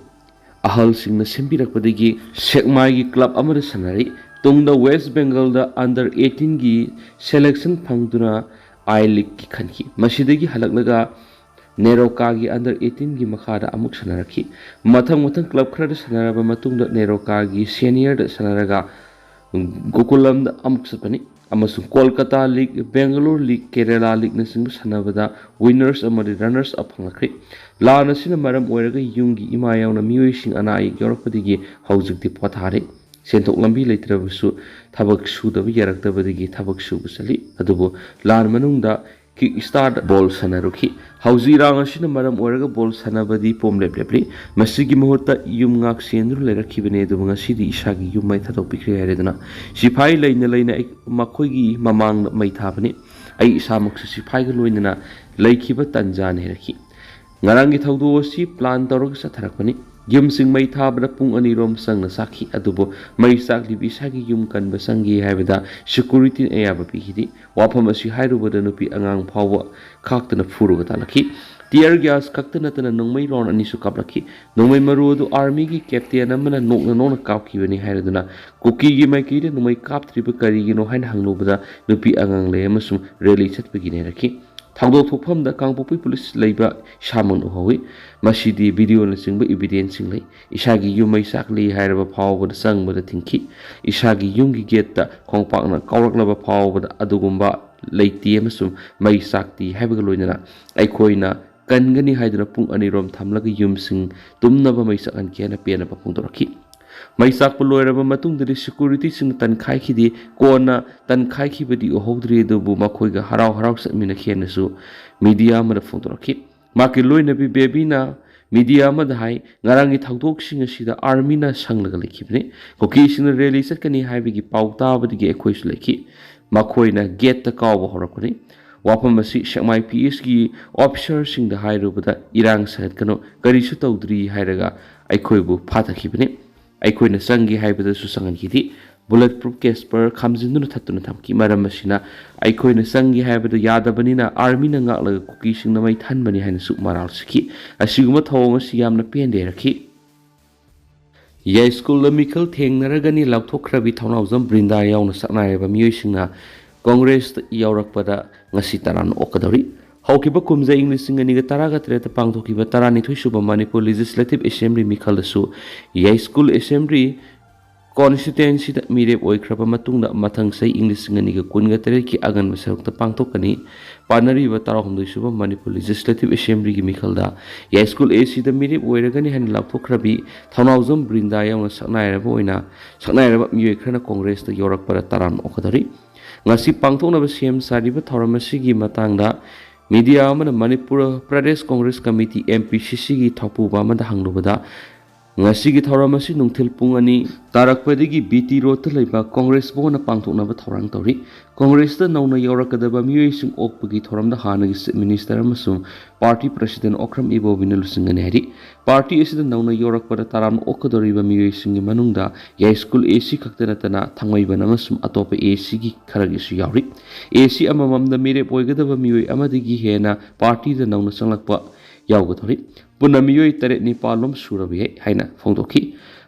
ꯑꯍꯜꯁꯤꯡꯅ ꯁꯦꯝꯕꯤꯔꯛꯄꯗꯒꯤ ꯁꯦꯛꯃꯥꯏꯒꯤ ꯀ꯭ꯂꯕ ꯑꯃꯗ ꯁꯥꯟꯅꯔꯛꯏ꯫ ꯇꯨꯡꯗ ꯋꯦꯁ ꯕꯦꯡꯒꯜꯗ ꯑꯟꯗꯔ ꯑꯩꯠꯇꯤꯟꯒꯤ ꯁꯦꯂꯦꯛꯁꯟ ꯐꯪꯗꯨꯅ ꯑꯥꯏ ꯂꯤꯒꯀꯤ ꯈꯟꯈꯤ꯫ ꯃꯁꯤꯗꯒꯤ ꯍꯜꯂꯛꯂꯒ ꯅꯦꯔꯣꯀꯥꯒꯤ ꯑꯟꯗꯔ ꯑꯩꯠꯇꯤꯟꯒꯤ ꯃꯈꯥꯗ ꯑꯃꯨꯛ ꯁꯥꯟꯅꯔꯛꯈꯤ꯫ ꯃꯊꯪ ꯃꯊꯪ ꯀ꯭ꯂꯕ ꯈꯔꯗ ꯁꯥꯟꯅꯔꯕ ꯃꯇꯨꯡꯗ ꯅꯦꯔꯣꯀꯥꯒꯤ ꯁꯦꯅꯤꯌꯔꯗ ꯁꯥꯟꯅꯔꯒ ꯒꯣꯀꯨꯂꯝꯗ ꯑꯃꯨꯛ ꯆꯠꯄꯅꯤ ꯑꯃꯁꯨꯡ ꯀꯣꯜꯀꯇꯥ ꯂꯤꯒ, ꯕꯦꯡꯒꯂꯣꯔ ꯂꯤꯒ, ꯀꯦꯔꯦꯂꯥ ꯂꯤꯒꯅꯆꯤꯡꯕ ꯁꯥꯟꯅꯕꯗ ꯋꯤꯟꯅꯔꯁ ꯑꯃꯗꯤ ꯔꯟꯅꯔꯁ ꯑꯞ ꯐꯪꯂꯛꯈ꯭ꯔꯦ꯫ ꯂꯥꯟ ꯑꯁꯤꯅ ꯃꯔꯝ ꯑꯣꯏꯔꯒ ꯌꯨꯝꯒꯤ ꯏꯃꯥ ꯌꯥꯎꯅ ꯃꯤꯑꯣꯏꯁꯤꯡ ꯑꯅꯥ ꯑꯌꯦꯛ ꯌꯥꯎꯔꯛꯄꯗꯒꯤ ꯍꯧꯖꯤꯛꯇꯤ ꯄꯣꯊꯥꯔꯦ꯫ ꯁꯦꯟꯊꯣꯛ ꯂꯝꯕꯤ ꯂꯩꯇ꯭ꯔꯕꯁꯨ ꯊꯕꯛ ꯁꯨꯗꯕ ꯌꯥꯔꯛꯇꯕꯗꯒꯤ ꯊꯕꯛ ꯁꯨꯕ ꯆꯠꯂꯤ꯫ ꯑꯗꯨꯕꯨ ꯂꯥꯟ ꯃꯅꯨꯡꯗ ꯀꯤꯛ ꯁ꯭ꯇꯥꯔꯠ ꯕꯣꯜ ꯁꯥꯟꯅꯔꯨꯈꯤ꯫ ꯍꯧꯖꯤꯛ ꯏꯔꯥꯡ ꯑꯁꯤꯅ ꯃꯔꯝ ꯑꯣꯏꯔꯒ ꯕꯣꯜ ꯁꯥꯟꯅꯕꯗꯤ ꯄꯣꯝꯂꯦꯞ ꯂꯦꯞꯂꯤ꯫ ꯃꯁꯤꯒꯤ ꯃꯍꯨꯠꯇ ꯌꯨꯝ ꯉꯥꯛ ꯁꯦꯟꯗꯨꯅ ꯂꯩꯔꯛꯈꯤꯕꯅꯤ, ꯑꯗꯨꯕꯨ ꯉꯁꯤꯗꯤ ꯏꯁꯥꯒꯤ ꯌꯨꯝ ꯃꯩ ꯊꯥꯗꯣꯛꯄꯤꯈ꯭ꯔꯦ" ꯍꯥꯏꯔꯗꯨꯅ ꯁꯤꯐꯥꯏ ꯂꯩꯅ ꯂꯩꯅ ꯑꯩ ꯃꯈꯣꯏꯒꯤ ꯃꯃꯥꯡꯗ ꯃꯩ ꯊꯥꯕꯅꯤ꯫ "ꯑꯩ ꯏꯁꯥꯃꯛꯁꯨ ꯁꯤꯐꯥꯏꯒ ꯂꯣꯏꯅꯅ ꯂꯩꯈꯤꯕ ꯇꯟꯖꯥꯅꯤ" ꯍꯥꯏꯔꯛꯈꯤ꯫ "ꯉꯔꯥꯡꯒꯤ ꯊꯧꯗꯣꯛ ꯑꯁꯤ ꯄ꯭ꯂꯥꯟ ꯇꯧꯔꯒ ꯆꯠꯊꯔꯛꯄꯅꯤ꯫ ꯌꯨꯝꯁꯤꯡ ꯃꯩ ꯊꯥꯕꯗ ꯄꯨꯡ ꯑꯅꯤꯔꯣꯝ ꯆꯪꯅ ꯆꯥꯛꯈꯤ, ꯑꯗꯨꯕꯨ ꯃꯩ ꯆꯥꯛꯂꯤꯕ ꯏꯁꯥꯒꯤ ꯌꯨꯝ ꯀꯟꯕ ꯆꯪꯒꯦ ꯍꯥꯏꯕꯗ ꯁꯦꯀ꯭ꯌꯨꯔꯤꯇꯤꯅ ꯑꯌꯥꯕ ꯄꯤꯈꯤꯗꯦ꯫ ꯋꯥꯐꯝ ꯑꯁꯤ ꯍꯥꯏꯔꯨꯕꯗ ꯅꯨꯄꯤ ꯑꯉꯥꯡ ꯐꯥꯎꯕ ꯈꯥꯛꯇꯅ ꯐꯨꯔꯒ ꯇꯥꯜꯂꯛꯈꯤ꯫ ꯇꯤꯌꯔ ꯒ꯭ꯌꯥꯁ ꯈꯛꯇ ꯅꯠꯇꯅ ꯅꯣꯡꯃꯩ ꯔꯥꯎꯟ ꯑꯅꯤꯁꯨ ꯀꯥꯞꯂꯛꯈꯤ꯫ ꯅꯣꯡꯃꯩ ꯃꯔꯨ ꯑꯗꯨ ꯑꯥꯔꯃꯤꯒꯤ ꯀꯦꯞꯇꯦꯟ ꯑꯃꯅ ꯅꯣꯛꯅ ꯅꯣꯛꯅ ꯀꯥꯞꯈꯤꯕꯅꯤ" ꯍꯥꯏꯔꯗꯨꯅ ꯀꯨꯀꯤꯒꯤ ꯃꯥꯏꯀꯩꯗ ꯅꯣꯡꯃꯩ ꯀꯥꯞꯇ꯭ꯔꯤꯕ ꯀꯔꯤꯒꯤꯅꯣ ꯍꯥꯏꯅ ꯍꯪꯂꯨꯕꯗ ꯅꯨꯄꯤ ꯑꯉꯥꯡ ꯂꯩ ꯑꯃꯁꯨꯡ ꯔꯦꯂꯤ ꯆꯠꯄꯒꯤꯅꯤ ꯍꯥꯏꯔꯛꯈꯤ꯫ ꯊꯧꯗꯣꯛ ꯊꯣꯛꯐꯝꯗ ꯀꯥꯡꯄꯣꯛꯄꯤ ꯄꯨꯂꯤꯁ ꯂꯩꯕ ꯏꯁꯥꯃꯛꯅ ꯎꯍꯧꯏ꯫ ꯃꯁꯤꯗꯤ ꯚꯤꯗꯤꯑꯣꯅꯆꯤꯡꯕ ꯏꯚꯤꯗꯦꯟꯁꯁꯤꯡ ꯂꯩ꯫ ꯏꯁꯥꯒꯤ ꯌꯨꯝ ꯃꯩ ꯆꯥꯛꯂꯤ ꯍꯥꯏꯔꯕ ꯐꯥꯎꯕꯗ ꯆꯪꯕꯗ ꯊꯤꯡꯈꯤ꯫ ꯏꯁꯥꯒꯤ ꯌꯨꯝꯒꯤ ꯒꯦꯠꯇ ꯈꯣꯡꯄꯥꯛꯅ ꯀꯥꯎꯔꯛꯂꯕ ꯐꯥꯎꯕꯗ ꯑꯗꯨꯒꯨꯝꯕ ꯂꯩꯇꯦ ꯑꯃꯁꯨꯡ ꯃꯩ ꯆꯥꯛꯇꯦ ꯍꯥꯏꯕꯒ ꯂꯣꯏꯅꯅ ꯑꯩꯈꯣꯏꯅ ꯀꯟꯒꯅꯤ ꯍꯥꯏꯗꯨꯅ ꯄꯨꯡ ꯑꯅꯤꯔꯣꯝ ꯊꯝꯂꯒ ꯌꯨꯝꯁꯤꯡ ꯇꯨꯝꯅꯕ ꯃꯩ ꯆꯥꯛꯍꯟꯈꯤ ꯍꯥꯏꯅ ꯄꯦꯟꯅꯕ ꯐꯣꯡꯗꯣꯔꯛꯈꯤ꯫ ꯃꯩ ꯆꯥꯛꯄ ꯂꯣꯏꯔꯕ ꯃꯇꯨꯡꯗꯗꯤ ꯁꯦꯀ꯭ꯌꯨꯔꯤꯇꯤꯁꯤꯡꯅ ꯇꯟꯈꯥꯏꯈꯤꯗꯦ꯫ ꯀꯣꯟꯅ ꯇꯟꯈꯥꯏꯈꯤꯕꯗꯤ ꯎꯍꯧꯗ꯭ꯔꯤ, ꯑꯗꯨꯕꯨ ꯃꯈꯣꯏꯒ ꯍꯔꯥꯎ ꯍꯔꯥꯎ ꯆꯠꯃꯤꯟꯅꯈꯤ ꯍꯥꯏꯅꯁꯨ ꯃꯤꯗꯤꯌꯥ ꯑꯃꯗ ꯐꯣꯡꯗꯣꯔꯛꯈꯤ꯫ ꯃꯍꯥꯛꯀꯤ ꯂꯣꯏꯅꯕꯤ ꯕꯦꯕꯤꯅ ꯃꯤꯗꯤꯌꯥ ꯑꯃꯗ ꯍꯥꯏ, ꯉꯔꯥꯡꯒꯤ ꯊꯧꯗꯣꯛꯁꯤꯡ ꯑꯁꯤꯗ ꯑꯥꯔꯃꯤꯅ ꯁꯪꯂꯒ ꯂꯩꯈꯤꯕꯅꯤ꯫ ꯀꯨꯀꯤꯁꯤꯡꯅ ꯔꯦꯂꯤ ꯆꯠꯀꯅꯤ ꯍꯥꯏꯕꯒꯤ ꯄꯥꯎ ꯇꯥꯕꯗꯒꯤ ꯑꯩꯈꯣꯏꯁꯨ ꯂꯩꯈꯤ꯫ ꯃꯈꯣꯏꯅ ꯒꯦꯠꯇ ꯀꯥꯎꯕ ꯍꯧꯔꯛꯄꯅꯤ꯫ ꯋꯥꯐꯝ ꯑꯁꯤ ꯁꯦꯛꯃꯥꯏ ꯄꯤ ꯑꯦꯁꯀꯤ ꯑꯣꯐꯤꯁꯥꯔꯁꯤꯡꯗ ꯍꯥꯏꯔꯨꯕꯗ ꯏꯔꯥꯡ ꯁꯥꯒꯠꯀꯅꯨ, ꯀꯔꯤꯁꯨ ꯇꯧꯗ꯭ꯔꯤ ꯍꯥꯏꯔꯒ ꯑꯩꯈꯣꯏꯕꯨ ꯐꯥꯊꯈꯤꯕꯅꯤ꯫ ꯑꯩꯈꯣꯏꯅ ꯆꯪꯒꯦ ꯍꯥꯏꯕꯗꯁꯨ ꯆꯪꯍꯟꯈꯤꯗꯦ꯫ ꯕꯨꯂꯦꯠ ꯄ꯭ꯔꯨꯐ ꯀꯦꯁꯄꯔ ꯈꯥꯝꯖꯤꯟꯗꯨꯅ ꯊꯠꯇꯨꯅ ꯊꯝꯈꯤ꯫ ꯃꯔꯝ ꯑꯁꯤꯅ ꯑꯩꯈꯣꯏꯅ ꯆꯪꯒꯦ ꯍꯥꯏꯕꯗ ꯌꯥꯗꯕꯅꯤꯅ ꯑꯥꯔꯃꯤꯅ ꯉꯥꯛꯂꯒ ꯀꯨꯀꯤꯁꯤꯡꯅ ꯃꯩ ꯊꯍꯟꯕꯅꯤ ꯍꯥꯏꯅꯁꯨ ꯃꯔꯥꯜ ꯁꯤꯈꯤ꯫ ꯑꯁꯤꯒꯨꯝꯕ ꯊꯧꯑꯣꯡ ꯑꯁꯤ ꯌꯥꯝꯅ ꯄꯦꯟꯗꯦ ꯍꯥꯏꯔꯛꯈꯤ꯫ ꯌꯥꯏꯁ꯭ꯀꯨꯜꯗ ꯃꯤꯈꯜ ꯊꯦꯡꯅꯔꯒꯅꯤ ꯂꯥꯎꯊꯣꯛꯈ꯭ꯔꯕꯤ ꯊꯧꯅꯥꯎꯖꯝ ꯕ꯭ꯔꯤꯟꯗꯥ ꯌꯥꯎꯅ ꯁꯛꯅꯥꯏꯔꯕ ꯃꯤꯑꯣꯏꯁꯤꯡꯅ ꯀꯣꯡꯒ꯭ꯔꯦꯁꯇ ꯌꯥꯎꯔꯛꯄꯗ ꯉꯁꯤ ꯇꯔꯥꯝꯅ ꯑꯣꯛꯀꯗꯧꯔꯤ꯫ ꯍꯧꯈꯤꯕ ꯀꯨꯝꯖꯥ ꯏꯪ ꯂꯤꯁꯤꯡ ꯑꯅꯤꯒ ꯇꯔꯥꯒ ꯇꯔꯦꯠꯇ ꯄꯥꯡꯊꯣꯛꯈꯤꯕ ꯇꯔꯥꯅꯤꯊꯣꯏ ꯁꯨꯕ ꯃꯅꯤꯄꯨꯔ ꯂꯦꯖꯤꯁꯂꯦꯇꯤꯚ ꯑꯦꯁꯦꯝꯕ꯭ꯂꯤ ꯃꯤꯈꯜꯗꯁꯨ ꯌꯥꯏꯁ꯭ꯀꯨꯜ ꯑꯦꯁꯦꯝꯕ꯭ꯂꯤ ꯀꯣꯟꯁꯇꯤꯇ꯭ꯋꯦꯟꯁꯤꯗ ꯃꯤꯔꯦꯞ ꯑꯣꯏꯈ꯭ꯔꯕ ꯃꯇꯨꯡꯗ ꯃꯊꯪ ꯆꯍꯤ ꯏꯪ ꯂꯤꯁꯤꯡ ꯑꯅꯤꯒ ꯀꯨꯟꯒ ꯇꯔꯦꯠꯀꯤ ꯑꯉꯟꯕ ꯁꯔꯨꯛꯇ ꯄꯥꯡꯊꯣꯛꯀꯅꯤ꯫ ꯄꯥꯟꯅꯔꯤꯕ ꯇꯔꯥꯍꯨꯝꯗꯣꯏ ꯁꯨꯕ ꯃꯅꯤꯄꯨꯔ ꯂꯦꯖꯤꯁꯂꯦꯇꯤꯚ ꯑꯦꯁꯦꯝꯕ꯭ꯂꯤꯒꯤ ꯃꯤꯈꯜꯗ ꯌꯥꯏꯁ꯭ꯀꯨꯜ ꯑꯦꯁꯤꯗ ꯃꯤꯔꯦꯞ ꯑꯣꯏꯔꯒꯅꯤ ꯍꯥꯏꯅ ꯂꯥꯎꯊꯣꯛꯈ꯭ꯔꯕꯤ ꯊꯧꯅꯥꯎꯖꯝ ꯕ꯭ꯔꯤꯟꯗꯥ ꯌꯥꯎꯅ ꯁꯛꯅꯥꯏꯔꯕ ꯑꯣꯏꯅ ꯁꯛꯅꯥꯏꯔꯕ ꯃꯤꯑꯣꯏ ꯈꯔꯅ ꯀꯣꯡꯒ꯭ꯔꯦꯁꯇ ꯌꯧꯔꯛꯄꯗ ꯇꯔꯥꯝꯅ ꯑꯣꯛꯀꯗꯧꯔꯤ꯫ ꯉꯁꯤ ꯄꯥꯡꯊꯣꯛꯅꯕ ꯁꯦꯝ ꯁꯥꯔꯤꯕ ꯊꯧꯔꯝ ꯑꯁꯤꯒꯤ ꯃꯇꯥꯡꯗ ꯃꯤꯗꯤꯌꯥ ꯑꯃꯅ Manipur Pradesh Congress committee, M P ꯁꯤ ꯁꯤꯒꯤ ꯊꯧꯄꯨꯕ ꯑꯃꯗ ꯍꯪꯂꯨꯕꯗ, ꯉꯁꯤꯒꯤ ꯊꯧꯔꯝ ꯑꯁꯤ ꯅꯨꯡꯊꯤꯜ ꯄꯨꯡ ꯑꯅꯤ ꯇꯥꯔꯛꯄꯗꯒꯤ ꯕꯤ ꯇꯤ ꯔꯣꯗꯇ ꯂꯩꯕ ꯀꯣꯡꯒ꯭ꯔꯦꯁ ꯚꯋꯟꯗ ꯄꯥꯡꯊꯣꯛꯅꯕ ꯊꯧꯔꯥꯡ ꯇꯧꯔꯤ꯫ ꯀꯣꯡꯒ꯭ꯔꯦꯁꯇ ꯅꯧꯅ ꯌꯧꯔꯛꯀꯗꯕ ꯃꯤꯑꯣꯏꯁꯤꯡ ꯑꯣꯛꯄꯒꯤ ꯊꯧꯔꯝꯗ ꯍꯥꯟꯅꯒꯤ ꯆꯤꯐ ꯃꯤꯅꯤꯁꯇꯔ ꯑꯃꯁꯨꯡ ꯄꯥꯔꯇꯤ ꯄ꯭ꯔꯁꯤꯗꯦꯟ ꯑꯣꯀ꯭ꯔꯝ ꯏꯕꯣꯕꯤꯅ ꯂꯨꯆꯤꯡꯒꯅꯤ ꯍꯥꯏꯔꯤ꯫ ꯄꯥꯔꯇꯤ ꯑꯁꯤꯗ ꯅꯧꯅ ꯌꯧꯔꯛꯄꯗ ꯇꯔꯥꯝꯅ ꯑꯣꯛꯀꯗꯧꯔꯤꯕ ꯃꯤꯑꯣꯏꯁꯤꯡꯒꯤ ꯃꯅꯨꯡꯗ ꯌꯥꯏꯁ꯭ꯀꯨꯜ ꯑꯦꯁꯤ ꯈꯛꯇ ꯅꯠꯇꯅ ꯊꯥꯡꯃꯩꯕꯟ ꯑꯃꯁꯨꯡ ꯑꯇꯣꯞꯄ ꯑꯦꯁꯤꯒꯤ ꯈꯔꯒꯤꯁꯨ ꯌꯥꯎꯔꯤ꯫ ꯑꯦꯁꯤ ꯑꯃꯃꯝꯗ ꯃꯤꯔꯦꯞ ꯑꯣꯏꯒꯗꯕ ꯃꯤꯑꯣꯏ ꯑꯃꯗꯒꯤ ꯍꯦꯟꯅ ꯄꯥꯔꯇꯤꯗ ꯅꯧꯅ ꯆꯪꯂꯛꯄ ꯌꯥꯎꯒꯗꯧꯔꯤ꯫ ꯄꯨꯟꯅ ꯃꯤꯑꯣꯏ ꯇꯔꯦꯠ ꯅꯤꯄꯥꯜ ꯂꯣꯝ ꯁꯨꯔꯕ ꯌꯥꯏ ꯍꯥꯏꯅ ꯐꯣꯡꯗꯣꯛꯈꯤ꯫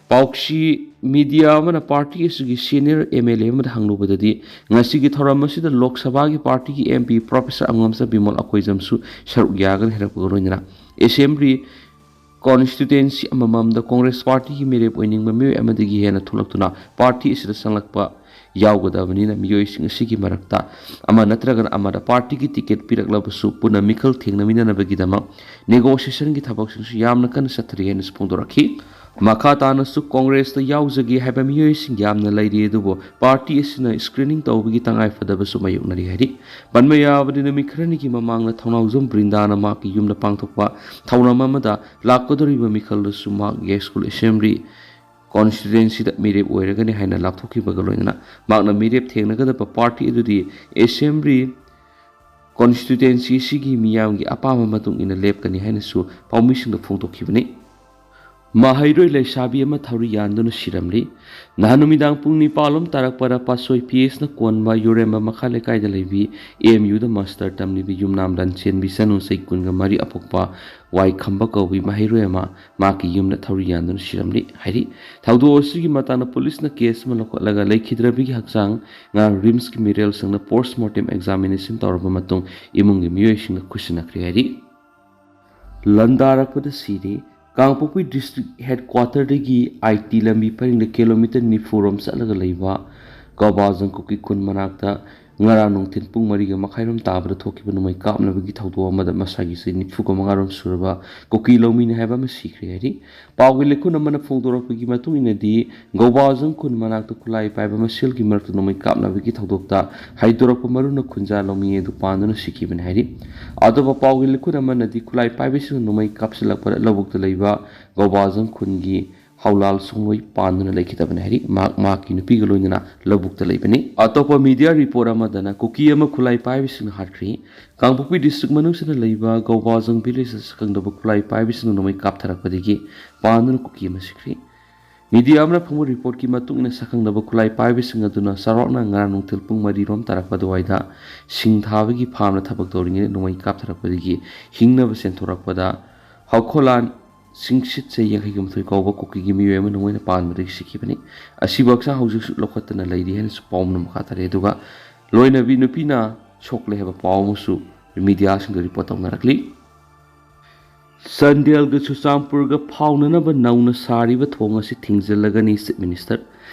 ꯄꯥꯎꯆꯦ ꯃꯤꯗꯤꯌꯥ ꯑꯃꯅ ꯄꯥꯔꯇꯤ ꯑꯁꯤꯒꯤ ꯁꯤꯅꯤꯌꯔ ꯑꯦꯝ ꯑꯦꯜ ꯑꯦ ꯑꯃꯗ ꯍꯪꯂꯨꯕꯗꯗꯤ, ꯉꯁꯤꯒꯤ ꯊꯧꯔꯝ ꯑꯁꯤꯗ ꯂꯣꯛ ꯁꯚꯥꯒꯤ ꯄꯥꯔꯇꯤꯒꯤ ꯑꯦꯝ ꯄꯤ ꯄ꯭ꯔꯣꯐꯦꯁꯔ ꯑꯉꯝꯆꯥ ꯕꯤꯃꯣꯜ ꯑꯀꯣꯏꯖꯝꯁꯨ ꯁꯔꯨꯛ ꯌꯥꯒꯅꯤ ꯍꯥꯏꯔꯛꯄꯒ ꯂꯣꯏꯅꯅ, ꯑꯦꯁꯦꯝꯕ꯭ꯂꯤ ꯀꯣꯟꯁꯇꯤꯇ꯭ꯋꯦꯟꯁꯤ ꯑꯃꯃꯝꯗ ꯀꯣꯡꯒ꯭ꯔꯦꯁ ꯄꯥꯔꯇꯤꯒꯤ ꯃꯤꯔꯦꯞ ꯑꯣꯏꯅꯤꯡꯕ ꯃꯤꯑꯣꯏ ꯑꯃꯗꯒꯤ ꯍꯦꯟꯅ ꯊꯣꯛꯂꯛꯇꯨꯅ ꯄꯥꯔꯇꯤ ꯑꯁꯤꯗ ꯆꯪꯂꯛꯄ ꯌꯥꯎꯒꯗꯕꯅꯤꯅ, ꯃꯤꯑꯣꯏꯁꯤꯡ ꯑꯁꯤꯒꯤ ꯃꯔꯛꯇ ꯑꯃ ꯅꯠꯇ꯭ꯔꯒꯅ ꯑꯃꯗ ꯄꯥꯔꯇꯤꯒꯤ ꯇꯤꯀꯦꯠ ꯄꯤꯔꯛꯂꯕꯁꯨ, ꯄꯨꯟꯅ ꯃꯤꯈꯜ ꯊꯦꯡꯅꯃꯤꯟꯅꯅꯕꯒꯤꯗꯃꯛ ꯅꯦꯒꯣꯁꯤꯌꯦꯁꯟꯒꯤ ꯊꯕꯛꯁꯤꯡꯁꯨ ꯌꯥꯝꯅ ꯀꯟꯅ ꯆꯠꯊꯔꯤ ꯍꯥꯏꯅꯁꯨ ꯐꯣꯡꯗꯣꯔꯛꯈꯤ꯫ ꯃꯈꯥ ꯇꯥꯅꯁꯨ ꯀꯣꯡꯒ꯭ꯔꯦꯁꯇ ꯌꯥꯎꯖꯒꯦ ꯍꯥꯏꯕ ꯃꯤꯑꯣꯏꯁꯤꯡ ꯌꯥꯝꯅ ꯂꯩꯔꯤ, ꯑꯗꯨꯕꯨ ꯄꯥꯔꯇꯤ ꯑꯁꯤꯅ ꯁ꯭ꯀ꯭ꯔꯤꯅꯤꯡ ꯇꯧꯕꯒꯤ ꯇꯉꯥꯏꯐꯗꯕꯁꯨ ꯃꯥꯌꯣꯛꯅꯔꯤ ꯍꯥꯏꯔꯤ꯫ ꯄꯟꯕ ꯌꯥꯕꯗꯤ, ꯅꯨꯃꯤꯠ ꯈꯔꯅꯤꯒꯤ ꯃꯃꯥꯡꯗ ꯊꯧꯅꯥꯎꯖꯝ ꯕ꯭ꯔꯤꯟꯗꯥꯅ ꯃꯍꯥꯛꯀꯤ ꯌꯨꯝꯗ ꯄꯥꯡꯊꯣꯛꯄ ꯊꯧꯔꯝ ꯑꯃꯗ ꯂꯥꯛꯀꯗꯧꯔꯤꯕ ꯃꯤꯈꯜꯗꯁꯨ ꯃꯍꯥꯛ ꯌꯥꯏꯁ꯭ꯀꯨꯜ ꯑꯦꯁꯦꯝꯕ꯭ꯂꯤ ꯀꯣꯟꯁꯇꯤꯇ꯭ꯋꯦꯟꯁꯤꯗ ꯃꯤꯔꯦꯞ ꯑꯣꯏꯔꯒꯅꯤ ꯍꯥꯏꯅ ꯂꯥꯎꯊꯣꯛꯈꯤꯕꯒ ꯂꯣꯏꯅꯅ, ꯃꯍꯥꯛꯅ ꯃꯤꯔꯦꯞ ꯊꯦꯡꯅꯒꯗꯕ ꯄꯥꯔꯇꯤ ꯑꯗꯨꯗꯤ ꯑꯦꯁꯦꯝꯕ꯭ꯂꯤ ꯀꯣꯟꯁꯇꯤꯇ꯭ꯋꯦꯟꯁꯤ ꯑꯁꯤꯒꯤ ꯃꯤꯌꯥꯝꯒꯤ ꯑꯄꯥꯝꯕ ꯃꯇꯨꯡ ꯏꯟꯅ ꯂꯦꯞꯀꯅꯤ ꯍꯥꯏꯅꯁꯨ ꯄꯥꯎꯃꯤꯁꯤꯡꯗ ꯐꯣꯡꯗꯣꯛꯈꯤꯕꯅꯤ꯫ ꯃꯍꯩꯔꯣꯏ ꯂꯩꯁꯥꯕꯤ ꯑꯃ ꯊꯧꯔꯤ ꯌꯥꯟꯗꯨꯅ ꯁꯤꯔꯝꯂꯤ꯫ ꯅꯍꯥꯟ ꯅꯨꯃꯤꯗꯥꯡ ꯄꯨꯡ ꯅꯤꯄꯥꯜ ꯂꯣꯝ ꯇꯥꯔꯛꯄꯗ ꯄꯥꯠꯁꯣꯏ ꯄꯤ ꯑꯦꯁꯅ ꯀꯣꯟꯕ ꯌꯨꯔꯦꯝꯕ ꯃꯈꯥ ꯂꯩꯀꯥꯏꯗ ꯂꯩꯕꯤ ꯑꯦ ꯑꯦꯝ ꯌꯨꯗ ꯃꯥꯁꯇꯔ ꯇꯝꯂꯤꯕꯤ ꯌꯨꯝꯅꯥꯝ ꯂꯟꯆꯦꯟꯕꯤ ꯆꯅꯨ, ꯆꯍꯤ ꯀꯨꯟꯒ ꯃꯔꯤ, ꯑꯄꯣꯛꯄ ꯋꯥꯏꯈꯝꯕ ꯀꯧꯕꯤ ꯃꯍꯩꯔꯣꯏ ꯑꯃ ꯃꯍꯥꯛꯀꯤ ꯌꯨꯝꯗ ꯊꯧꯔꯤ ꯌꯥꯟꯗꯨꯅ ꯁꯤꯔꯝꯂꯤ ꯍꯥꯏꯔꯤ꯫ ꯊꯧꯗꯣꯛ ꯑꯁꯤꯒꯤ ꯃꯇꯥꯡꯗ ꯄꯨꯂꯤꯁꯅ ꯀꯦꯁ ꯑꯃ ꯂꯧꯈꯠꯂꯒ ꯂꯩꯈꯤꯗ꯭ꯔꯕꯤꯒꯤ ꯍꯛꯆꯥꯡ ꯉꯔꯥꯡ ꯔꯤꯝꯁꯀꯤ ꯃꯤꯔꯦꯜꯁꯪꯗ ꯄꯣꯁꯃꯣꯔꯇꯦꯝ ꯑꯦꯛꯖꯥꯃꯤꯅꯦꯁꯟ ꯇꯧꯔꯕ ꯃꯇꯨꯡ ꯏꯃꯨꯡꯒꯤ ꯃꯤꯑꯣꯏꯁꯤꯡꯅ ꯈꯨꯠꯁꯤꯟꯅꯈ꯭ꯔꯦ ꯍꯥꯏꯔꯤ꯫ ꯂꯟꯗꯥꯔꯛꯄꯗ ꯁꯤꯔꯦ꯫ ꯀꯥꯡꯄꯣꯛꯄꯤ ꯗꯤꯁꯇ꯭ꯔꯤꯛ ꯍꯦꯗꯀ꯭ꯋꯥꯇꯔꯗꯒꯤ ꯑꯥꯏ ꯇꯤ ꯂꯝꯕꯤ ꯄꯔꯤꯡꯗ ꯀꯤꯂꯣꯃꯤꯇꯔ ꯅꯤꯐꯨ ꯔꯣꯝ ꯆꯠꯂꯒ ꯂꯩꯕ ꯒꯧꯕꯥꯖꯪ ꯀꯨꯀꯤ ꯈꯨꯟ ꯃꯅꯥꯛꯇ ꯉꯔꯥꯡ ꯅꯨꯡꯊꯤꯜ ꯄꯨꯡ ꯃꯔꯤꯒ ꯃꯈꯥꯏꯔꯣꯝ ꯇꯥꯕꯗ ꯊꯣꯛꯈꯤꯕ ꯅꯣꯡꯃꯩ ꯀꯥꯞꯅꯕꯒꯤ ꯊꯧꯗꯣꯛ ꯑꯃꯗ ꯃꯁꯥꯒꯤ ꯆꯍꯤ ꯅꯤꯐꯨꯒ ꯃꯉꯥꯔꯣꯝ ꯁꯨꯔꯕ ꯀꯨꯀꯤ ꯂꯧꯃꯤꯅꯤ ꯍꯥꯏꯕ ꯑꯃ ꯁꯤꯈ꯭ꯔꯦ ꯍꯥꯏꯔꯤ꯫ ꯄꯥꯎꯒꯤ ꯂꯩꯈꯨꯟ ꯑꯃꯅ ꯐꯣꯡꯗꯣꯔꯛꯄꯒꯤ ꯃꯇꯨꯡ ꯏꯟꯅꯗꯤ, ꯒꯧꯕꯥꯖꯪ ꯈꯨꯟ ꯃꯅꯥꯛꯇ ꯈꯨꯠꯂꯥꯏ ꯄꯥꯏꯕ ꯃꯁꯦꯜꯒꯤ ꯃꯔꯛꯇ ꯅꯣꯡꯃꯩ ꯀꯥꯞꯅꯕꯒꯤ ꯊꯧꯗꯣꯛꯇ ꯍꯥꯏꯗꯣꯔꯛꯄ ꯃꯔꯨꯅ ꯈꯨꯟꯖꯥ ꯂꯧꯃꯤ ꯑꯗꯨ ꯄꯥꯟꯗꯨꯅ ꯁꯤꯈꯤꯕꯅꯤ ꯍꯥꯏꯔꯤ꯫ ꯑꯇꯣꯞꯄ ꯄꯥꯎꯒꯤ ꯂꯩꯈꯨꯟ ꯑꯃꯅꯗꯤ, ꯈꯨꯠꯂꯥꯏ ꯄꯥꯏꯕꯁꯤꯡꯅ ꯅꯣꯡꯃꯩ ꯀꯥꯞꯁꯤꯜꯂꯛꯄꯗ ꯂꯧꯕꯨꯛꯇ ꯂꯩꯕ ꯒꯧꯕꯥꯖꯪ ꯈꯨꯟꯒꯤ ꯍꯧꯂꯥꯜ ꯁꯣꯡꯂꯣꯏ ꯄꯥꯟꯗꯨꯅ ꯂꯩꯈꯤꯗꯕꯅꯤ ꯍꯥꯏꯔꯤ꯫ ꯃꯍꯥꯛ ꯃꯍꯥꯛꯀꯤ ꯅꯨꯄꯤꯒ ꯂꯣꯏꯅꯅ ꯂꯧꯕꯨꯛꯇ ꯂꯩꯕꯅꯤ꯫ ꯑꯇꯣꯞꯄ ꯃꯤꯗꯤꯌꯥ ꯔꯤꯄꯣꯔꯠ ꯑꯃꯗꯅ, ꯀꯨꯀꯤ ꯑꯃ ꯈꯨꯠꯂꯥꯏ ꯄꯥꯏꯕꯁꯤꯡꯅ ꯍꯥꯠꯈ꯭ꯔꯦ꯫ ꯀꯥꯡꯄꯣꯛꯄꯤ ꯗꯤꯁꯇ꯭ꯔꯤꯛ ꯃꯅꯨꯡꯁꯤꯗ ꯂꯩꯕ ꯒꯧꯕꯥꯖꯪ ꯚꯤꯂꯦꯖꯇ ꯁꯛꯈꯪꯗꯕ ꯈꯨꯠꯂꯥꯏ ꯄꯥꯏꯕꯁꯤꯡꯅ ꯅꯣꯡꯃꯩ ꯀꯥꯞꯊꯔꯛꯄꯗꯒꯤ ꯄꯥꯟꯗꯨꯅ ꯀꯨꯀꯤ ꯑꯃ ꯁꯤꯈ꯭ꯔꯦ꯫ ꯃꯤꯗꯤꯌꯥ ꯑꯃꯅ ꯐꯪꯕ ꯔꯤꯄꯣꯔꯠꯀꯤ ꯃꯇꯨꯡ ꯏꯟꯅ, ꯁꯛꯈꯪꯗꯕ ꯈꯨꯠꯂꯥꯏ ꯄꯥꯏꯕꯁꯤꯡ ꯑꯗꯨꯅ ꯆꯥꯎꯔꯥꯛꯅ ꯉꯔꯥꯡ ꯅꯨꯡꯊꯤꯜ ꯄꯨꯡ ꯃꯔꯤ ꯔꯣꯝ ꯇꯥꯔꯛꯄ ꯑꯗꯨꯋꯥꯏꯗ ꯁꯤꯡ ꯊꯥꯕꯒꯤ ꯐꯥꯔꯝꯗ ꯊꯕꯛ ꯇꯧꯔꯤꯉꯩꯗ ꯅꯣꯡꯃꯩ ꯀꯥꯞꯊꯔꯛꯄꯗꯒꯤ ꯍꯤꯡꯅꯕ ꯆꯦꯟꯊꯣꯔꯛꯄꯗ ꯍꯧꯈꯣꯂꯥꯟ ꯆꯤꯡꯁꯤꯠꯁꯦ ꯌꯥꯡꯈꯩꯒ ꯃꯥꯊꯣꯏ ꯀꯧꯕ ꯀꯨꯀꯤꯒꯤ ꯃꯤꯑꯣꯏ ꯑꯃ ꯅꯣꯡꯃꯩꯅ ꯄꯥꯟꯕꯗꯒꯤ ꯁꯤꯈꯤꯕꯅꯤ꯫ ꯑꯁꯤꯕꯨ ꯍꯛꯆꯥꯡ ꯍꯧꯖꯤꯛꯁꯨ ꯂꯧꯈꯠꯇꯅ ꯂꯩꯔꯤ ꯍꯥꯏꯅꯁꯨ ꯄꯥꯎꯅ ꯃꯈꯥ ꯇꯥꯔꯦ꯫ ꯑꯗꯨꯒ ꯂꯣꯏꯅꯕꯤ ꯅꯨꯄꯤꯅ ꯁꯣꯛꯂꯦ ꯍꯥꯏꯕ ꯄꯥꯎ ꯑꯃꯁꯨ ꯃꯤꯗꯤꯌꯥꯁꯤꯡꯗ ꯔꯤꯄꯣꯔꯠ ꯇꯧꯅꯔꯛꯂꯤ꯫ ꯆꯥꯟꯗꯦꯜꯒ ꯆꯨꯔꯆꯥꯟꯄꯨꯔꯒ ꯐꯥꯎꯅꯅꯕ ꯅꯧꯅ ꯁꯥꯔꯤꯕ ꯊꯣꯡ ꯑꯁꯤ ꯊꯤꯡꯖꯤꯜꯂꯒꯅꯤ, ꯆꯤꯐ ꯃꯤꯅꯤꯁꯇꯔ꯫